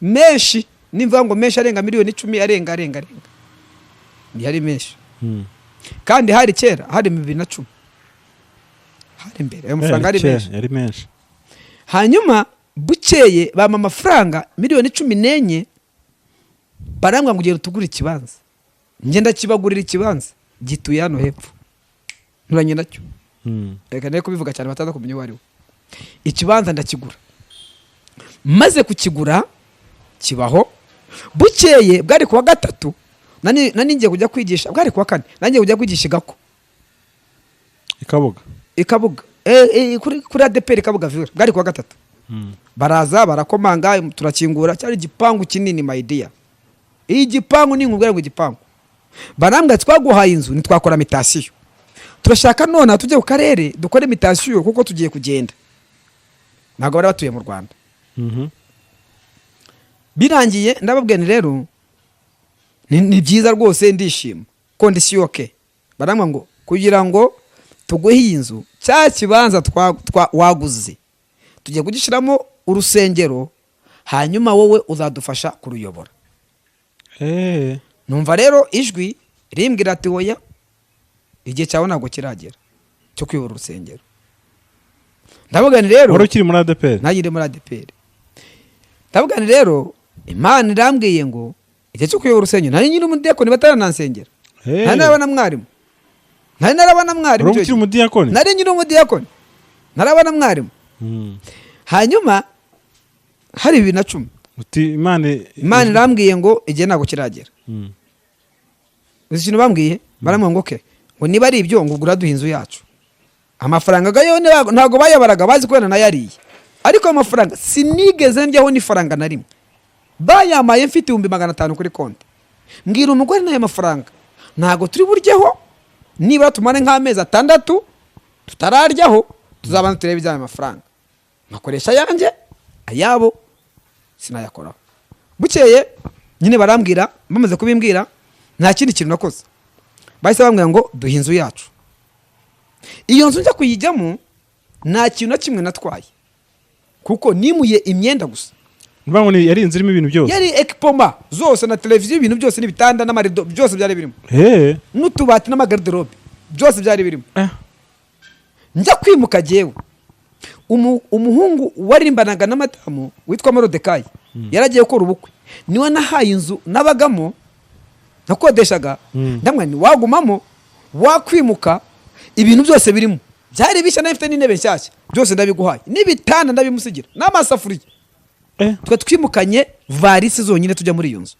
menshi. Nimvuga ngo menshi, arenga miliyoni 10, arenga, arenga, arenga, yari menshi. Kandi hari kera, hari mu 2010, hari imbere. Ayo mafaranga ari Kera, menshi. Yari menshi. Hanyuma bukeye bampa amafaranga miliyoni 14, barambwira ngo ugenda utugure ikibanza. Ngenda kibagurira ikibanza, gituye hano hepfo, nturanye nacyo. Reka ndeke kubivuga cyane bataza kumenya uwo ari we. Ikibanza ndakigura, maze kukigura kibaho. Bukeye bwari kuwa gatatu, nani ngiye kujya kwigisha, bwari kuwa kane, nari ngiye kujya kwigisha i Gako. I Kabuga. I Kabuga, kuri ADEPR Kabuga Villa. Bwari kuwa gatatu. Baraza barakomanga, turakingura. Cyari igipangu kinini, my dear, igipangu ni nkubwira ngo igipangu. Barambwira, twaguhaye inzu, ntitwakora mutation, turashaka none tujye ku karere dukore mutation kuko tugiye kugenda. Ntabwo bari batuye mu Rwanda. Birangiye ndababwira nti rero ni byiza rwose, ndishima, condition okay. Barambwira ngo kugira ngo tuguhe iyi nzu, cya kibanza waguze tugiye kugishyiramo urusengero, hanyuma wowe uzadufasha kuruyobora. Numva rero ijwi rimbwira ati hoya, igihe cyawe ntabwo kiragera cyo kuyobora urusengero. Ndavuga nti rero Wari ukiri muri ADEPR? Nanjye ndi muri ADEPR. Ndavuga nti rero Imana irambwiye ngo igihe cyo kuyobora urusengero, nari nyiri umudiyakoni bataranansengera. Nari narabona mwarimu, nari narabona mwarimu. Wari icyo ukiri gihe. umudiyakoni? Nari nyiri umudiyakoni, ntarabona mwarimu. Hanyuma hari 2010. Uti Imana Imana irambwiye ngo igihe ntabwo kiragera. Uzi ikintu bambwiye? Barambwira ngo okay, ngo niba ari ibyo, ngo ugura duha inzu yacu. Amafaranga gayo ntabwo bayabaraga, bazi ko wenda nayariye, ariko ayo mafaranga sinigeze ndyaho n'ifaranga na rimwe. Bayamaye mfite 500,000 kuri konti. Mbwira umugore n'ayo mafaranga ntabwo turi buryeho, nibura tumare nk'amezi 6 tutararyaho, tuzabanza turebe iby'ayo mafaranga. Nkakoresha ayanjye, ayabo sinayakoraho. Bukeye Nyine barambwira, bamaze kubimbwira nta kindi kintu nakoze, bahise bambwira ngo duhe inzu yacu. Iyo nzu njya kuyijyamo nta kintu na kimwe natwaye, kuko nimuye imyenda gusa. Ni ukuvuga ngo yari inzu irimo ibintu byose? Yari équipement zose na televiziyo, ibintu byose n'ibitanda n'amarido, byose byari birimo, n'utubati n'amagarderobe, byose byari birimo. Njya kwimuka jyewe, umuhungu waririmbanaga na madamu witwa Morodekayi yaragiye gukora ubukwe, niwe nahaye inzu nabagamo nakodeshaga. Ndamwe nti wagumamo, wakwimuka, ibintu byose birimo byari bishya, nari mfite n'intebe nshyashya, byose ndabiguhaye, n'ibitanda ndabimusigira n'amasafuriya. Twe twimukanye varisi zonyine tujya muri iyo nzu.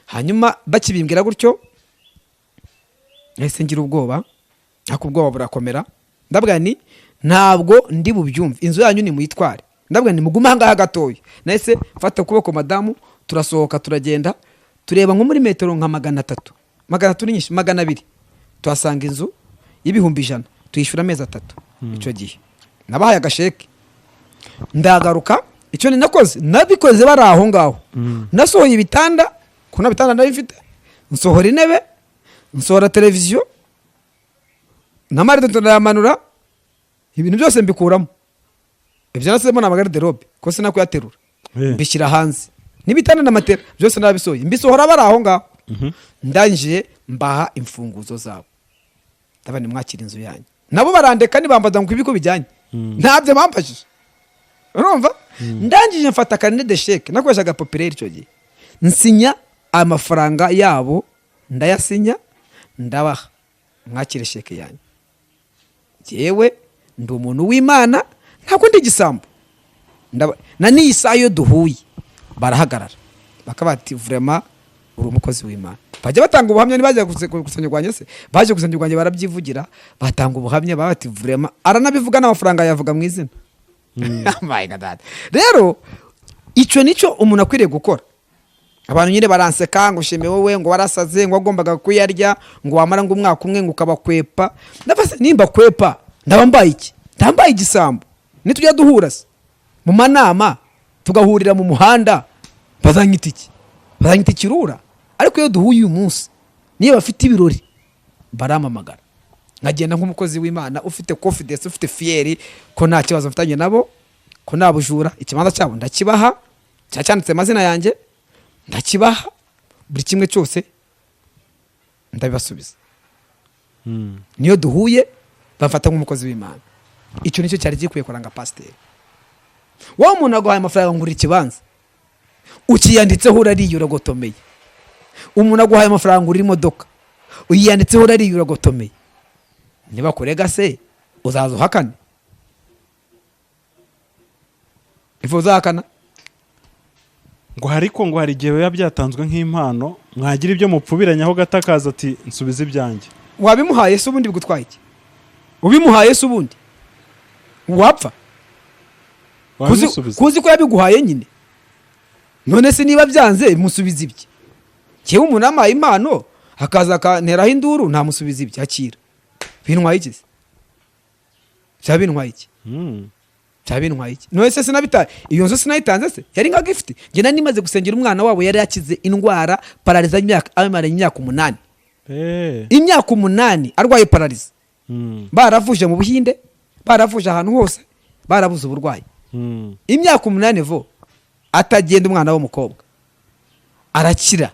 Hanyuma bakibimbwira gutyo nahise ngira ubwoba, ariko ubwoba burakomera. Ndavuga nti ntabwo ndi bubyumve, inzu yanyu nimuyitware. Ndavuga nti mugume ahangaha gatoya. Nahise mfata ukuboko madamu, turasohoka, turagenda, tureba nko muri metero nka 300, 300 ni nyinshi, 200, tuhasanga inzu y'100,000, tuyishyura amezi 3. Icyo gihe nabahaye agasheke, ndagaruka. Icyo ni nakoze, nabikoze bari aho ngaho. Nasohoye ibitanda, ko nta bitanda nari mfite, nsohora intebe, nsohora televiziyo n'amarido, turayamanura, ibintu byose mbikuramo. Ibyo nasizemo ni amagarderobe, ko sinakuyaterura. Mbishyira hanze n'ibitanda na matera, byose nabisohoye, mbisohora bari aho ngaho. Ndangije mbaha imfunguzo zabo, ndabona mwakira inzu yanyu. Nabo barandeka, ntibambaza ngo ibiko bijyanye, ntabyo bambajije, urumva? Ndangije mfata carnet de chèque, nakoreshaga Populaire icyo gihe, nsinya amafaranga yabo, ndayasinya, ndabaha, mwakire sheke yanyu. Jyewe ndi umuntu w'Imana, ntabwo ndi igisambo. Na n'iyi saha iyo duhuye barahagarara bakaba bati vraiment uri umukozi w'Imana. Bajya batanga ubuhamya, ntibajya gusenya rwanjye se, baje gusenya rwanjye barabyivugira, batanga ubuhamya, baba bati vraiment aranabivuga n'amafaranga yavuga mu izina. My God. Rero icyo nicyo umuntu akwiriye gukora. Abantu nyine baranseka ngo shime wowe, ngo warasaze, ngo wagombaga kuyarya, ngo wamara ngo umwaka umwe ngo ukabakwepa. Ndavuze nimba kwepa ndaba mbaye iki? Ndaba mbaye igisambo. Nitujya duhura se mu manama, tugahurira mu muhanda, bazanyita iki? Bazanyita ikirura. Ariko iyo duhuye uyu munsi, niyo bafite ibirori barampamagara, nkagenda nk'umukozi w'Imana ufite confidence, ufite fierté ko nta kibazo mfitanye nabo, ko nta bujura. Ikibanza cyabo ndakibaha, cya cyanditse amazina yanjye, ndakibaha, buri kimwe cyose ndabibasubiza. Niyo duhuye bamfata nk'umukozi w'Imana. Icyo nicyo cyari gikwiye kuranga pasiteri. Wowe umuntu aguhaye amafaranga ngura ikibanza, ukiyanditseho, urariye, uragotomeye. Umuntu aguhaye amafaranga uri imodoka, uyiyanditseho, urariye, uragotomeye. Nibakurega se uzaza uhakane? Ifu uzahakana? Ngo ariko ngo hari igihe biba byatanzwe nk'impano, mwagira ibyo mupfubiranyaho gato akaza ati nsubize ibyanjye. Wabimuhaye se ubundi bigutwaye iki? Ubimuhaye se ubundi wapfa? Wabisubiza. Kuzi ko yabiguhaye nyine. None se niba byanze musubiza ibye. Njyewe umuntu ampaye impano akaza akanteraho induru, ntamusubiza ibye, akira. Bintwaye iki se? Byaba bintwaye iki? Byaba bintwaye iki? None se sinabita iyo nzu sinayitanze se? Yari nka gift. Njye nari nimaze gusengera umwana wabo, yari yakize indwara paralysie y'imyaka, amaranye imyaka 8. Imyaka 8 arwaye paralysie. Baravuje mu Buhinde, baravuje ahantu hose, barabuze uburwayi. Imyaka 8 vo atagenda, umwana w'umukobwa arakira,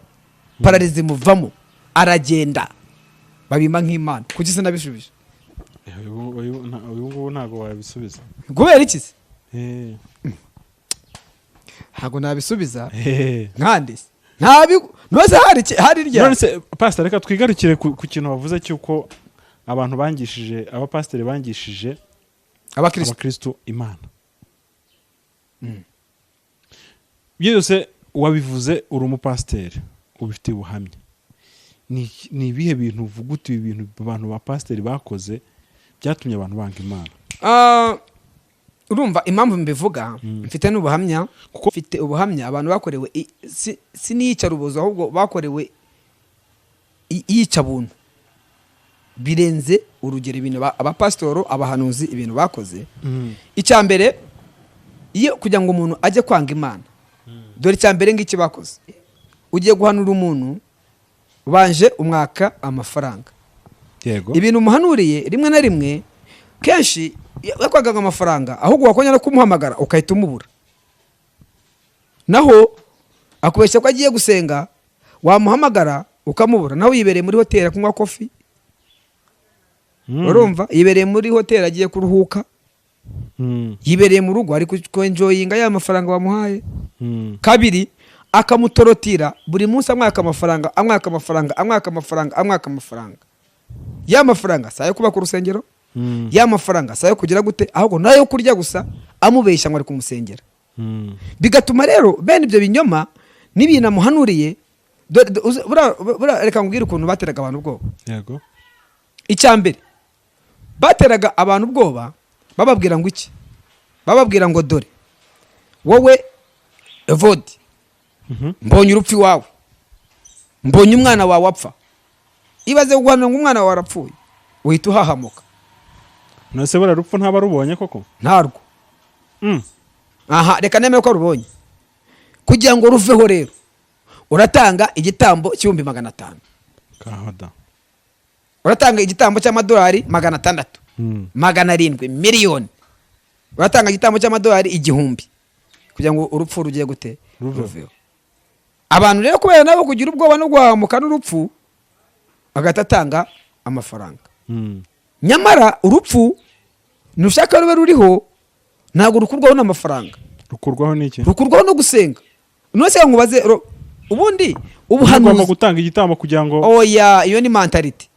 paralysie imuvamo, aragenda, babima nk'Imana. Kuki sinabishubije? Uyu ngubu ntabwo wabisubiza. Kubera iki se? Ntabwo nabisubiza. Nkande se ntabi nose hari hari rya None se pastor, reka twigarukire ku kintu wavuze cy'uko abantu bangishije, abapasiteri bangishije abakristo abakristo Imana. Ibyo byose wabivuze uri umupasiteri ubifitiye ubuhamya. Ni ibihe bintu uvuga uti ibi bintu abantu ba pasiteri bakoze byatumye abantu banga Imana? Ah, urumva impamvu mbivuga, mfite n'ubuhamya, kuko mfite ubuhamya abantu bakorewe si n'iyicarubozo, ahubwo bakorewe iyicabuntu birenze urugero, ibintu abapasitoro, abahanuzi, ibintu bakoze. Icya mbere, iyo kugira ngo umuntu ajye kwanga Imana, dore icya mbere ngiki bakoze. Ugiye guhanura umuntu, ubanje umwaka amafaranga. Ibintu umuhanuriye, rimwe na rimwe, kenshi yakwagaga amafaranga, ahubwo wakongera no kumuhamagara ukahita umubura. Naho akubeshya ko agiye gusenga, wamuhamagara ukamubura, nawe yibereye muri hoteli kunywa coffee. Urumva, yibereye muri hoteli agiye kuruhuka, yibereye mu rugo ari kwenjoyinga ya mafaranga bamuhaye. Kabiri, akamutorotira buri munsi, amwaka amafaranga, amwaka amafaranga, amwaka amafaranga, amwaka amafaranga. Ya mafaranga si ayo kubaka urusengero, ya mafaranga si ayo kugira gute, ahubwo nayo kurya gusa, amubeshya ngo ari kumusengera. Bigatuma rero bene ibyo binyoma n'ibintu amuhanuriye. Buriya reka nkubwire ukuntu bateraga abantu ubwoba. Icya mbere, bateraga abantu ubwoba bababwira ngo iki? Bababwira ngo: "Dore wowe Evodi, mbonye urupfu iwawe, mbonye umwana wawe apfa." Ibaze guhanura ngo umwana wawe arapfuye, uhita uhahamuka. None se buriya rupfu ntaba rubonye koko? Ntarwo. Aha reka nemere ko rubonye. Kugira ngo ruveho rero, uratanga igitambo cy'ibihumbi 500. Kahoda. Uratanga igitambo cy'amadolari 600, 700, miliyoni. Uratanga igitambo cy'amadolari 1000 kugira ngo urupfu rugiye gute? Ruveho. Ruveho. Abantu rero, kubera nabo kugira ubwoba no guhamuka n'urupfu, agahita atanga amafaranga. Nyamara urupfu ntushaka rube ruriho, ntabwo rukurwaho n'amafaranga. Rukurwaho n'iki? Rukurwaho no gusenga. None se nkubaze, ubundi Ugomba ubuhanuzi gutanga igitambo kugira ngo Oya, iyo ni mentalité.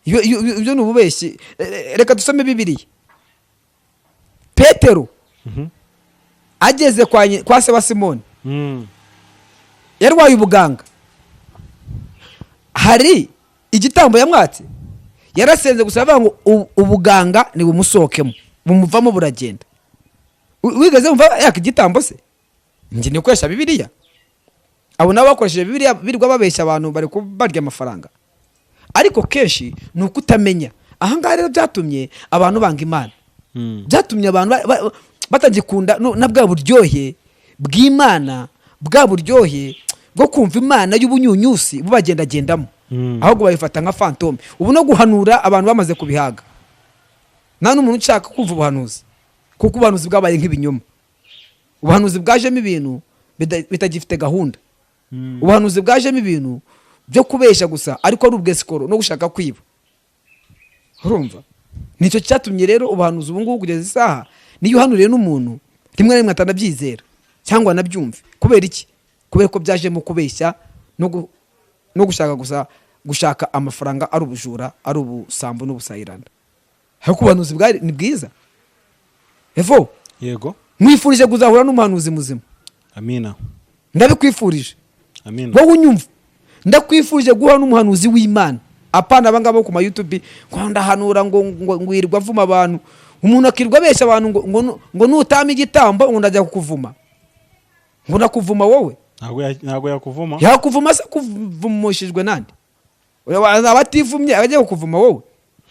Ibyo ni ububeshyi. Reka dusome Bibiliya. Petero ageze kwa se wa Simoni, yarwaye ubuganga, hari igitambo yamwatse? Yarasenze gusa, avuga ngo ubuganga nibumusohokemo, bumuvamo buragenda. Wigeze wumva yaka igitambo se? Njye nikoresha Bibiliya. Abo nabo bakoresheje Bibiliya birirwa babeshya abantu, bari kubarya amafaranga, ariko kenshi ni ukutamenya. Ahangaha rero byatumye abantu banga Imana, byatumye abantu batagikunda na bwa buryohe bw'Imana, bwa buryohe bwo kumva Imana y'ubunyunyusi bubagendagendamo, ahubwo bayifata nka fantôme. Ubu no guhanura abantu bamaze kubihaga, nta n'umuntu ushaka kumva ubuhanuzi, kuko ubuhanuzi bwabaye nk'ibinyoma. Ubuhanuzi bwajemo ibintu bitagifite gahunda. Ubuhanuzi bwajemo ibintu byo kubeshya gusa, ariko ari ubwesikoro no gushaka kwiba. Urumva, nicyo cyatumye rero ubuhanuzi ubu ngubu kugeza isaha, niyo uhanuriye n'umuntu, rimwe na rimwe atanabyizera cyangwa anabyumve. Kubera iki? Kubera ko byajemo kubeshya no gushaka gusa gushaka amafaranga, ari ubujura, ari ubusambo n'ubusayiranda. Ariko ubuhanuzi bwari ni bwiza, Evo. Yego. Mwifurije kuzahura n'umuhanuzi muzima. Amina. Ndabikwifurije. Amina. Wowe unyumva, ndakwifurije guhura n'umuhanuzi w'Imana, apana abangaba bo ku ma YouTube ngo ndahanura, ngo ngwirirwa avuma abantu. Umuntu akirirwa abeshya abantu ngo nutama igitambo ngo ndajya kukuvuma, ngo ndakuvuma wowe. Ntabwo yakuvuma. Yakuvuma se kuvumushijwe nande? Azaba ativumye agiye kukuvuma wowe,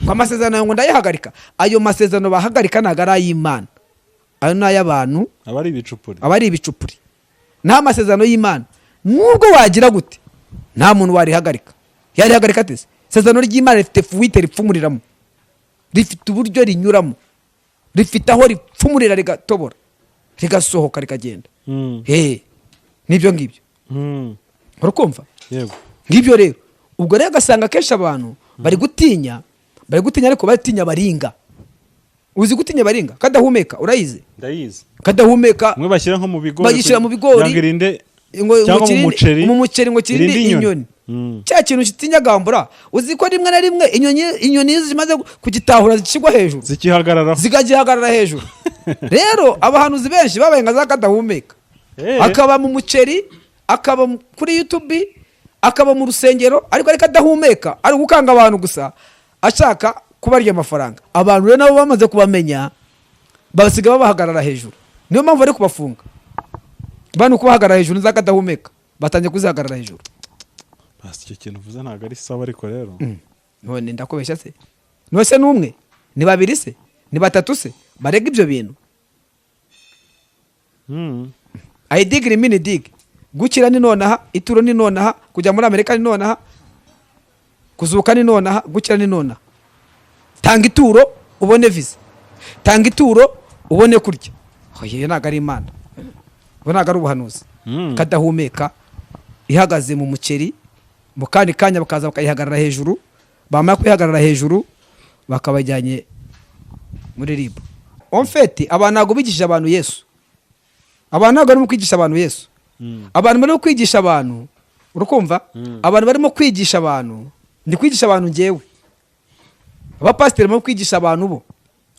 ngo amasezerano yawe ngo ndayahagarika. Ayo masezerano bahagarika ntabwo ari ay'Imana, ayo ni ay'abantu. Aba ari ibicupuri. Aba ari ibicupuri. Nta masezerano y'Imana, nubwo wagira gute, nta muntu warihagarika. Yarihagarika ate se? Isezerano ry'Imana rifite fuite ripfumuriramo, rifite uburyo rinyuramo, rifite aho ripfumurira rigatobora, rigasohoka, rikagenda. He, nibyo ngibyo. Urakumva? Yego. Ngibyo rero. Ubwo rero agasanga akenshi abantu bari gutinya, bari gutinya, ariko batinya baringa. Uzi gutinya baringa kadahumeka? Urayizi? Ndayizi. Kadahumeka. Mwe bashyira nko mu bigori. Bagishyira mu bigori. Kugira ngo irinde ngo cyangwa mu muceri. Mu muceri, ngo kirinde irinde inyoni. Cya kintu kitinyagambura. Uzi ko rimwe na rimwe inyoni iyo zimaze kugitahura zikigwa hejuru? Zikihagararaho. Zikagihagarara hejuru. Rero abahanuzi benshi babaye nka za kadahumeka. Akaba mu muceri, akaba kuri YouTube, akaba mu rusengero, ariko adahumeka, ari gukanga abantu gusa, ashaka kubarya amafaranga. Abantu rero nabo bamaze kubamenya, basiga babahagarara hejuru. Niyo mpamvu bari kubafunga. Bano kubahagarara hejuru za kadahumeka, batangiye kuzihagarara hejuru. Basi icyo kintu uvuze ntabwo ari sawa, ariko rero None ndakubeshya se? None se n'umwe, ni babiri se, ni batatu se barega ibyo bintu? Ayidigiri mini digi. Gukira ni nonaha, ituro ni nonaha, kujya muri Amerika ni nonaha, kuzuka ni nonaha, gukira ni nonaha. Tanga ituro ubone visa, tanga ituro ubone kurya. Oya, iyo ntabwo ari Imana, ubu ntabwo ari ubuhanuzi. Kadahumeka ihagaze mu muceri, mu kandi kanya bakaza bakayihagarara hejuru, bamara kuyihagarara hejuru bakabajyanye muri RIB. En fait, abantu ntabwo bigishije abantu Yesu, abantu ntabwo barimo kwigisha abantu Yesu. Abantu barimo kwigisha abantu, urukumva, abantu barimo kwigisha abantu, ndi kwigisha abantu njyewe. Abapasiteri barimo kwigisha abantu, bo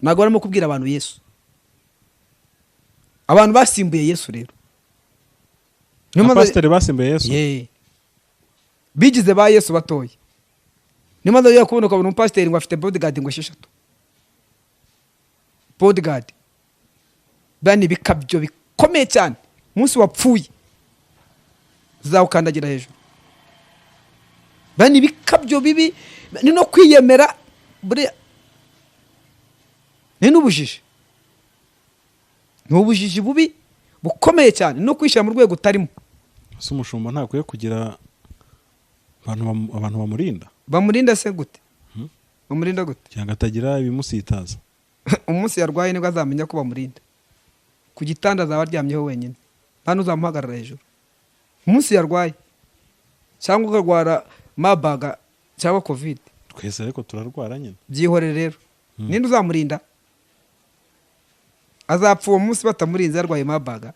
ntabwo barimo kubwira abantu Yesu. Abantu basimbuye Yesu rero. Niyo mpamvu- Abapasiteri basimbuye Yesu? Yeah. Bigize ba Yesu batoya. Niyo mpamvu ugiye kubona ukabona umupasiteri ngo afite bodyguard ngo 6, bodyguard bani ibikabyo bikomeye cyane. Umunsi wapfuye zawukandagira hejuru. Bani ibikabyo bibi, ni no kwiyemera buriya, ni n'ubujiji, ni ubujiji bubi bukomeye cyane, no kwishyira mu rwego utarimo. Ese umushumba ntakwiye kugira abantu bamurinda? Bamurinda se gute? Bamurinda gute? Cyangwa atagira ibimusitaza. Umunsi yarwaye nibwo azamenya ko bamurinda. Ku gitanda azaba aryamyeho wenyine, nta n'uzamuhagarara hejuru. Umunsi yarwaye cyangwa ukarwara Marburg cyangwa COVID. Twese ariko turarwara nyine. Byihorere rero. Ninde uzamurinda? Azapfa uwo munsi batamurinze, yarwaye Marburg.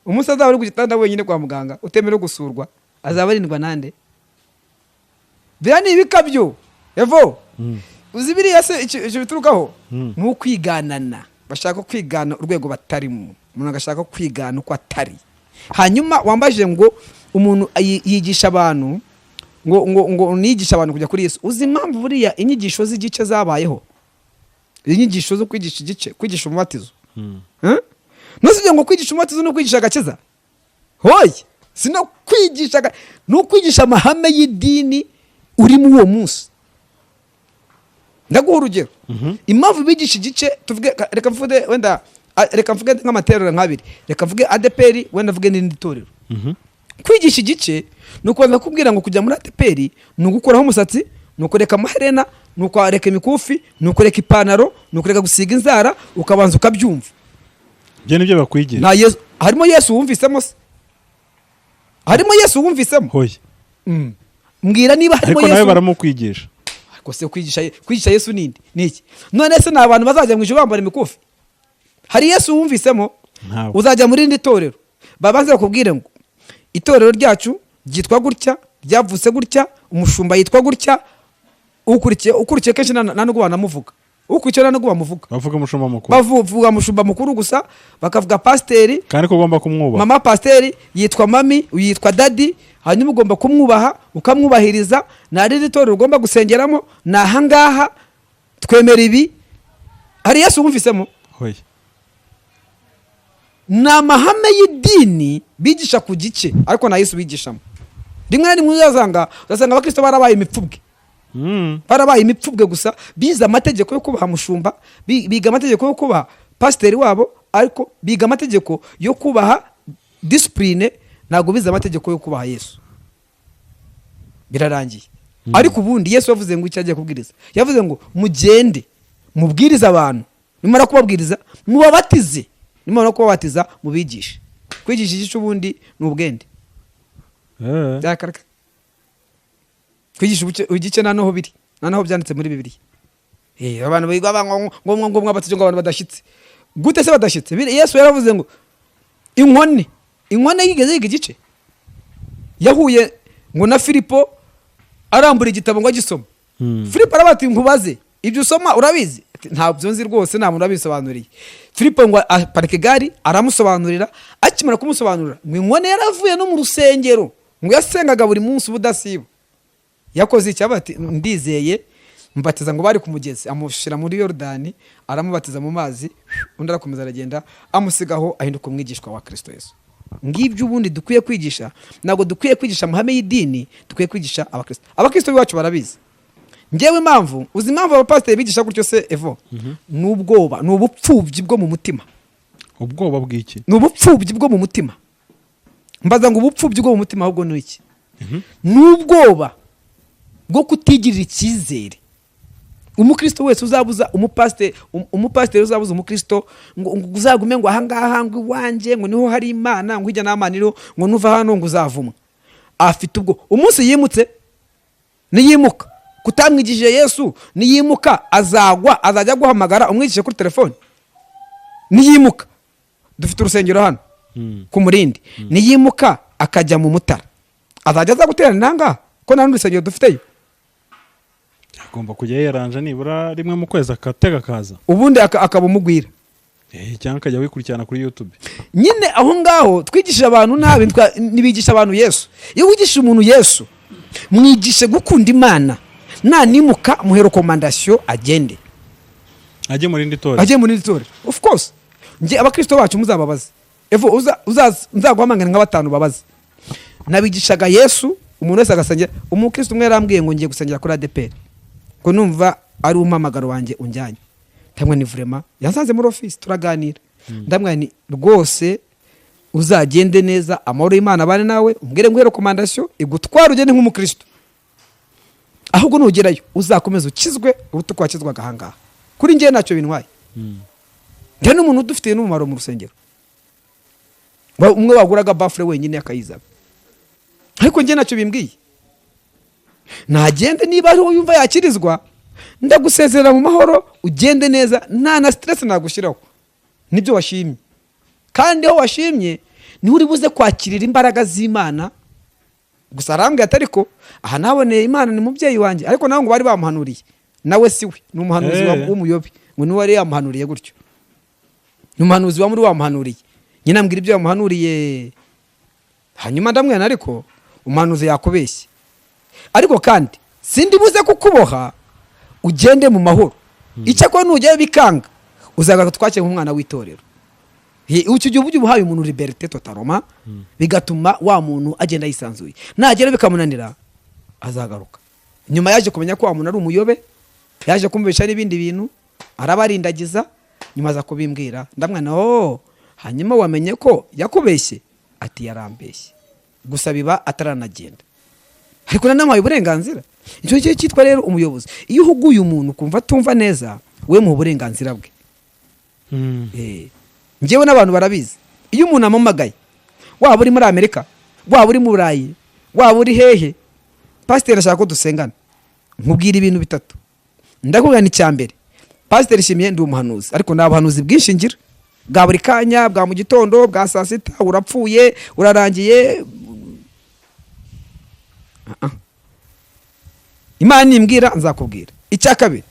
Umunsi azaba ari ku gitanda wenyine kwa muganga, utemerewe gusurwa, azaba arindwa nande? Biriya ni ibikabyo, evo. Uzi biriya se icyo biturukaho? Ni ukwiganana, bashaka kwigana urwego batarimo, umuntu agashaka kwigana uko atari. Hanyuma wambajije ngo umuntu yigisha abantu ngo niyigisha abantu kujya kuri Yesu. Uzi impamvu buriya inyigisho z'igice zabayeho, inyigisho zo kwigisha igice, kwigisha umubatizo? Ntuzibye ngo kwigisha umubatizo no kwigisha agakiza, hoye, si no kwigisha ni ukwigisha amahame y'idini urimo uwo munsi. Ndaguha urugero. Impamvu bigisha igice, tuvuge, reka mvuge wenda, reka mvuge nk'amatorero nk'abiri, reka mvuge ADEPR, wenda mvuge n'irindi torero. Kwigisha igice ni ukubanza kubwira ngo kujya muri ADEPR ni ugukuraho umusatsi, ni ukureka amaherena, ni ukureka imikufi, ni ukureka ipantaro, ni ukureka gusiga inzara, ukabanza ukabyumva. Ibyo nibyo bakwigisha. Nta Yesu harimo. Yesu wumvisemo se? Harimo Yesu wumvisemo? Hoya. Mbwira niba harimo Ariko nawe Yesu. baramukwigisha. Ariko se kwigisha Yesu ninde? Ni iki? None se ni abantu bazajya mu ijuru bambara imikufi? Hari Yesu wumvisemo? Ntawe. Uzajya muri rindi torero, babanze bakubwire ngo itorero ryacu ryitwa gutya, ryavutse gutya, umushumba yitwa gutya, ukurikiye kenshi nta nubwo banamuvuga, ukurikiye nta nubwo bamuvuga. Bavuga umushumba mukuru. Bavuga umushumba mukuru gusa, bakavuga pasiteri. Kandi ko ugomba kumwubaha. Mama pasiteri yitwa mami, yitwa daddy, hanyuma ugomba kumwubaha, ukamwubahiriza. Nta rindi torero ugomba gusengeramo, ni ahangaha twemera ibi. Hari Yesu wumvisemo? Hoya. Ni amahame y'idini bigisha ku gice, ariko nta Yesu bigishamo. Rimwe na rimwe uzasanga abakristo barabaye imipfubwe. Barabaye imipfubwe gusa. Bize amategeko yo kubaha mushumba, biga amategeko yo kubaha pasiteri wabo, ariko biga amategeko yo kubaha discipline, ntabwo bize amategeko yo kubaha Yesu. Birarangiye. Ariko ubundi Yesu yavuze ngo icyo agiye kubwiriza, yavuze ngo mugende mubwirize abantu, nimara kubabwiriza mubabatize, nimara kubabatiza mubigishe. Kwigisha igice ubundi ni ubwende. Byakaraka kwigisha igice nta naho biri, nta naho byanditse muri Bibiliya. Abantu biga ngo mwabatije ngo abantu badashyitse. Gute se badashyitse? Yesu yaravuze ngo inkone yigeze yiga igice? Yahuye ngo na Filipo, arambura igitabo ngo agisoma. Filipo aravuga ati: "Nkubaze, ibyo usoma urabizi?" Ati: "Ntabyo nzi rwose, nta muntu wabisobanuriye." Filipo ngo aparika igare, aramusobanurira. Akimara kumusobanurira, ngo inkone yaravuye no mu rusengero, ngo yasengaga buri munsi ubudasiba, yakoze icyo? Ati: "Ndizeye, mbatiza." Ngo bari ku mugezi, amushyira muri Yorodani, aramubatiza mu mazi, undi arakomeza aragenda, amusigaho, ahinduka umwigishwa wa Kirisito Yesu. Ngibyo ubundi dukwiye kwigisha. Ntabwo dukwiye kwigisha amahame y'idini, dukwiye kwigisha abakristo. Abakristo b'iwacu barabizi. Ngewe impamvu, uzi impamvu abapasiteri bigisha gutyo se, evo? Ni ubwoba, ni ubupfubyi bwo mu mutima. Ubwoba bw'iki? Ni ubupfubyi bwo mu mutima. Mbaza ngo ubupfubyi bwo mu mutima ahubwo ni iki? Ni ubwoba bwo kutigirira icyizere. Umukristo wese uzabuza umupasiteri, umupasiteri uzabuza umukristo ngo uzagume ngo ahangaha, ngo iwanjye ngo niho hari Imana, ngo hirya nta Mana iriho, ngo nuva hano ngo uzavumwa, afite ubwo umunsi yimutse, niyimuka kutamwigishije Yesu, niyimuka azagwa, azajya guhamagara umwigishe kuri telefone. Niyimuka, dufite urusengero hano ku Murindi, niyimuka akajya mu Mutara, azajya aza guteranira ahangaha ko nta rundi rusengero dufiteyo? Agomba kujya yiyaranja nibura rimwe mu kwezi akatega akaza. Ubundi akaba umugwira. Cyangwa akajya wikurikirana kuri YouTube. Nyine aho ngaho twigishije abantu nabi, ntibigisha abantu Yesu. Iyo wigishije umuntu Yesu, mwigishe gukunda Imana, nanimuka muhe recommandation agende. Ajye mu rindi torero. Ajye muri iri torero. Of course, njye abakristo bacu muzababaze, evo nzaguhamagara nka batanu babaze. Nabigishaga Yesu, umuntu wese agasengera. Umukristo umwe yarambwiye ngo ngiye gusengera kuri ADEPR, ngo numva ari umuhamagaro wanjye unjyanye. Ndamwe ni vraiment yansanze muri office turaganira, ndamwe ni rwose uzagende neza, amahoro y'Imana abane nawe, umbwire nguhe recommandation igutwara ugende nk'umukristo. Ahubwo nugerayo uzakomeza ukizwe uruta uko wakizwaga ahangaha. Kuri njyewe ntacyo bintwaye. Njye n'umuntu udufitiye n'umumaro mu rusengero. Umwe waguraga baffle wenyine akayizana, ariko njye ntacyo bimbwiye. Nagende, niba ariho yumva yakirizwa, ndagusezerera mu mahoro, ugende neza, nta na stress nagushyiraho. Nibyo washimye, kandi aho washimye niho uri buze kwakirira imbaraga z'Imana. Gusa arambwira ati ariko aha naboneye Imana ni mubyeyi wanjye. Ariko nawe ngo bari bamuhanuriye, nawe si we, ni umuhanuzi w'umuyobi, ngo niwe wari yamuhanuriye gutyo, ni umuhanuzi wa muri wamuhanuriye nyine. Ambwira ibyo yamuhanuriye, hanyuma ndamwena, ariko umuhanuzi yakubeshye, ariko kandi sindi buze kukuboha, ugende mu mahoro. Icyakora nugerayo bikanga, uzagaruka twakire nk'umwana w'itorero. Icyo gihe uba uhaye umuntu liberté totalement, bigatuma wa muntu agenda yisanzuye. Nagera bikamunanira, azagaruka. Nyuma yaje kumenya ko wa muntu ari umuyobe, yaje kumvisha n'ibindi bintu, arabarindagiza. Nyuma aza kubimbwira, ndamwana oh, hanyuma wamenye ko yakubeshye? Ati yarambeshye. Gusa biba ataranagenda, ariko nanamuhaye uburenganzira. Icyo gihe cyitwa rero umuyobozi, iyo uhuguye umuntu ukumva atumva neza, we muha uburenganzira bwe. Njyewe n'abantu barabizi, iyo umuntu ampamagaye, waba uri muri Amerika, waba uri mu Burayi, waba uri hehe, pasiteri ashaka ko dusengana, nkubwira ibintu bitatu. Ndakubwira ni icya mbere, pasiteri Ishimiye, ndi umuhanuzi, ariko nta buhanuzi bwinshi ngira bwa buri kanya, bwa mu gitondo, bwa saa sita, urapfuye, urarangiye. Ah, ah. Imana nimbwira nzakubwira. Icya kabiri,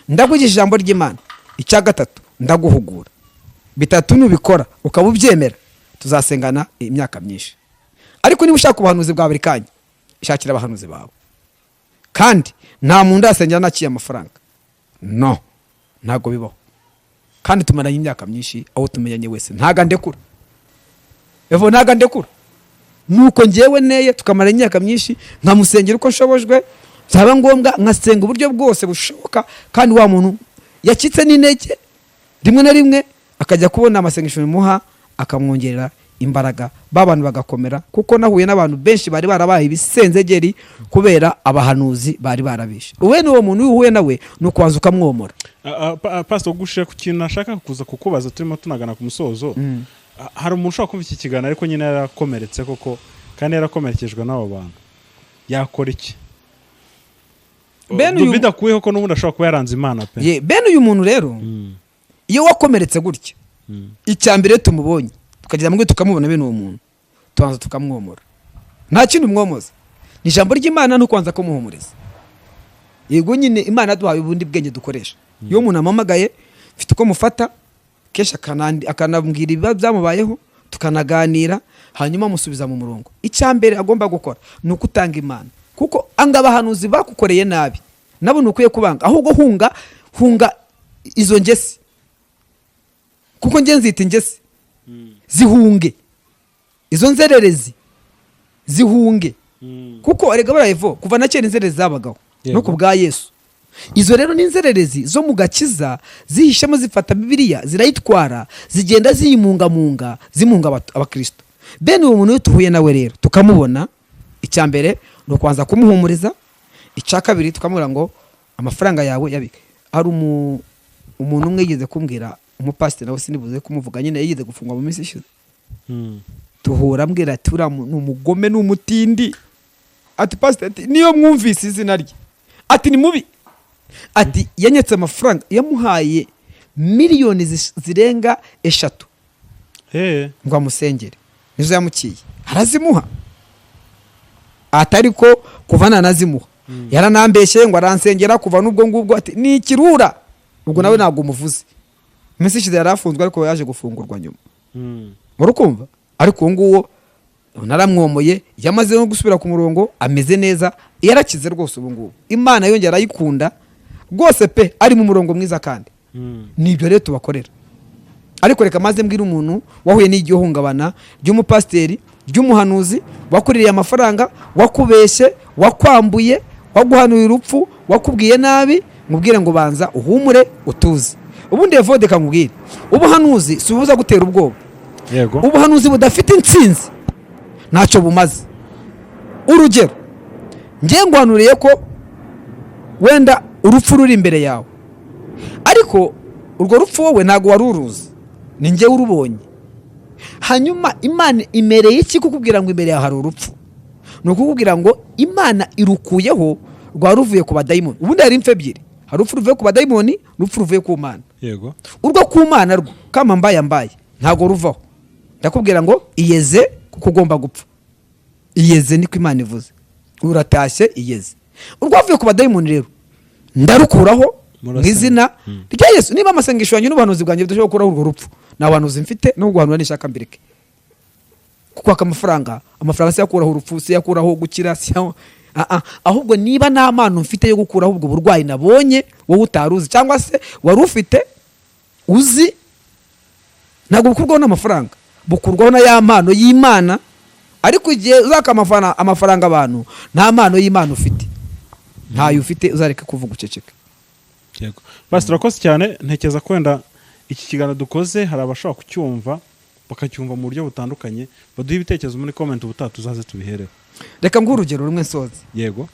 ndakwigisha ijambo ry'Imana. Icya gatatu, ndaguhugura. Bitatu nubikora ukaba ubyemera, tuzasengana imyaka myinshi. Ariko niba ushaka ubuhanuzi bwa buri kanya, shakira abahanuzi bawe. Kandi nta muntu ndasengera naciye amafaranga, no ntabwo bibaho. Kandi tumaranye imyaka myinshi, aho tumenyanye wese ntago andekura, evo ntago andekura. Nuko ngewe neye tukamara imyaka myinshi, nkamusengera uko nshobojwe, byaba ngombwa nkasenga uburyo bwose bushoboka. Kandi wa muntu yacitse n'intege, rimwe na rimwe akajya kubona amasengesho bimuha akamwongerera imbaraga, ba bantu bagakomera. Kuko nahuye n'abantu benshi bari barabaye ibisenzegeri kubera abahanuzi bari barabishe. Uwe n'uwo muntu iyo uhuye nawe ni ukubanza ukamwomora. Pastor, gushira ku kintu nashaka kuza kukubaza, turimo tunagana ku musozo. Hari umuntu ushobora kumva iki kiganiro, ariko nyine yarakomeretse koko, kandi yarakomerekejwe n'abo bantu, yakora iki? Bidakuyeho ko n'ubundi ashobora kuba yaranze Imana pe. Ye, bene uyu muntu rero, iyo wakomeretse gutya, icya mbere iyo tumubonye tukageza muri tukamubona, bene uwo muntu tubanza tukamwomora. Nta kindi umwomoza, ni ijambo ry'Imana no kubanza kumuhumuriza. Yego nyine, Imana yaduhaye ubundi bwenge dukoresha. Iyo umuntu ampamagaye, mfite uko mufata kenshi, akanambwira ibiba byamubayeho, tukanaganira, hanyuma musubiza mu murongo. Icya mbere agomba gukora ni uko utanga Imana, kuko anga abahanuzi bakukoreye nabi nabo ntukwiye kubanga, ahubwo hunga, hunga izo ngesi, kuko nge nzita ingesi. Zihunge izo nzererezi, zihunge, kuko erega barayevo kuva na kera inzererezi zabagaho no ku bwa Yesu. Izo rero ni inzererezi zo mu gakiza zihishemo, zifata Bibiliya zirayitwara, zigenda ziyimungamunga, zimunga abakristo. Bene uwo muntu iyo tuhuye nawe rero tukamubona, icya mbere ni ukubanza kumuhumuriza, icya kabiri tukamubwira ngo amafaranga yawe yabike. Hari umuntu umwe yigeze kumbwira, umupasiteri nawe sinibuze kumuvuga nyine, yigeze gufungwa mu minsi ishize. Tuhura ambwira ati uriya ni umugome, ni umutindi. Ati pasiteri, ati niyo mwumvise izina rye, ati ni mubi, ati yanyatse amafaranga yamuhaye miliyoni zirenga 3 ngo amusengere, nizo yamukiye arazimuha, atari ko kuva nanazimuha yaranambeshye ngo aransengera, kuva n'ubwo ngubwo ati ni ikirura. Ubwo nawe ntabwo umuvuze. Iminsi ishize yari afunzwe ariko yaje gufungurwa nyuma. Urukumva, ariko uwo nguwo naramwomoye, yamaze no gusubira ku murongo, ameze neza, yarakize rwose. Ubu ngubu Imana yongera arayikunda rwose pe, ari mu murongo mwiza kandi nibyo rero tubakorera. Ariko reka maze mbwire umuntu wahuye n'iryo hungabana ry'umupasiteri, ry'umuhanuzi wakuririye amafaranga, wakubeshye, wakwambuye, waguhanuye urupfu, wakubwiye nabi, mubwire ngo banza uhumure utuze. Ubundi Evode, nkubwire, ubuhanuzi si ubuza gutera ubwoba. Ubuhanuzi budafite intsinzi ntacyo bumaze. Urugero, ngiye nguhanuriye ko wenda urupfu ruri imbere yawe, ariko urwo rupfu wowe ntabwo wari uruzi, ni njyewe urubonye. Hanyuma Imana imereye iki kukubwira ngo imbere yawe hari urupfu? Ni ukukubwira ngo Imana irukuyeho, rwari ruvuye ku badayimoni. Ubundi hari impfu ebyiri: hari urupfu ruvuye ku badayimoni n'urupfu ruvuye ku Mana. Urwo ku Mana rwo kama mbaye mbaye ntabwo ruvaho. Ndakubwira ngo iyeze kuko ugomba gupfa, iyeze, niko Imana ivuze, uratashye, iyeze. Urwavuye ku badayimoni rero ndarukuraho mu Murasenga. izina rya Yesu. Niba amasengesho yanjye n'ubuhanuzi bwanjye bidashobora gukuraho urwo rupfu, nta buhanuzi mfite no guhanura nishaka mbireke. Kuko amafaranga si yakuraho urupfu, si yakuraho gukira, si ahubwo niba nta mpano mfite yo gukuraho ubwo burwayi nabonye wowe utari uzi cyangwa se wari ufite uzi, ntabwo bukurwaho n'amafaranga, bukurwaho na ya mpano y'Imana. Ariko igihe uzaka amafaranga abantu, nta mpano y'Imana ufite, ntayo ufite, uzareke kuvuga, uceceke. Yego basi, turakoze cyane. Ntekereza ko wenda iki kiganiro dukoze hari abashobora kucyumva bakacyumva mu buryo butandukanye. Baduhe ibitekerezo muri comment, ubutaha tuzaze tubihereho. Reka nguhe urugero rumwe nsoze. Yego.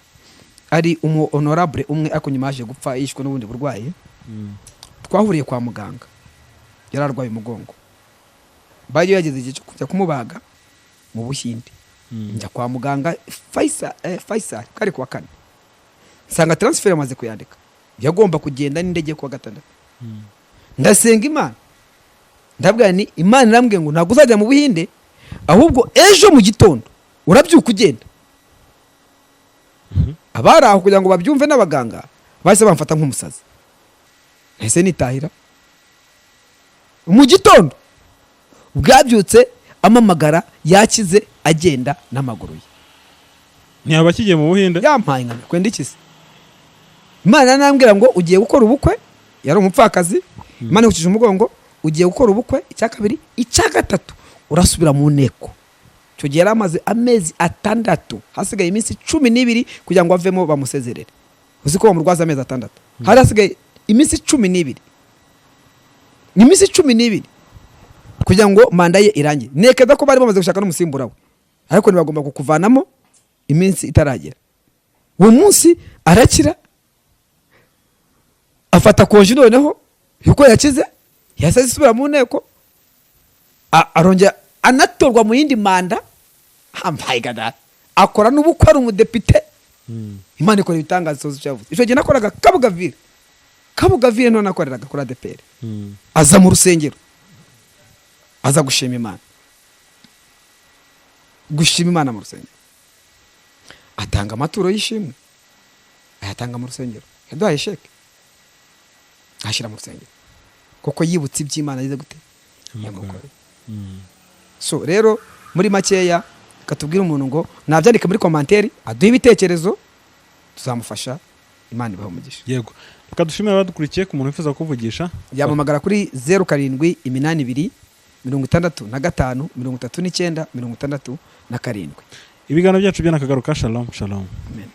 Ari umu honorable umwe, ariko nyuma yaje gupfa yishwe n'ubundi burwayi. Twahuriye kwa muganga, yari arwaye umugongo, bari yageze igihe cyo kujya kumubaga mu Buhinde. Njya kwa muganga Faisal, Faisal kari kuwa kane, nsanga transfer amaze kuyandika, yagomba kugenda n'indege kuwa gatandatu. Ndasenga Imana, ndabwira ni Imana irambwiye ngo ntabwo uzajya mu Buhinde, ahubwo ejo mu gitondo urabyuka ugenda. Abari aho kugira ngo babyumve n'abaganga bahise bamfata nk'umusazi. Nahise nitahira. Mu gitondo bwabyutse amamagara yakize, agenda n'amaguru ye. Ntiyaba akigiye mu Buhinde? Yampaye inkana kwenda iki se? Imana nambwira ngo ugiye gukora ubukwe, yari umupfakazi, Imana igukije umugongo, ugiye gukora ubukwe, icya kabiri, icya gatatu urasubira mu nteko. Icyo gihe yari amaze amezi 6, hasigaye iminsi 12 kugira ngo avemo bamusezerere. Uzi ko bamurwaza amezi 6, hari hasigaye iminsi 12, ni iminsi 12 kugira ngo manda ye irangire. Nekeza ko bari bamaze gushaka n'umusimbura we, ariko ntibagomba kukuvanamo iminsi itaragera. Uwo munsi arakira, afata konji. Noneho yuko yakize yahise asubira mu nteko, arongera anatorwa mu yindi manda. Hambaye gada, akora n'ubukwe, ari umudepite. Imana ikora ibitangaza. Soza icyo yavuze. Icyo gihe nakoraga Kabugavire, Kabugavire niho nakoreraga kuri ADEPR. Aza mu rusengero, aza gushima Imana, gushima Imana mu rusengero, atanga amaturo y'ishimwe, ayatanga mu rusengero. Yaduhaye sheke, ashyira mu rusengero kuko yibutse iby'Imana yize gute yamukoreye. So rero muri makeya, reka tubwire umuntu ngo nabyandike muri commentaire, aduhe ibitekerezo, tuzamufasha. Imana ibahe umugisha. Yego, reka dushimire abadukurikiye. Ku muntu wifuza kuvugisha, Yamamagara kuri 0782 65 39 67. Ibiganiro byacu byanakagaruka. Shalom shalom. Amen.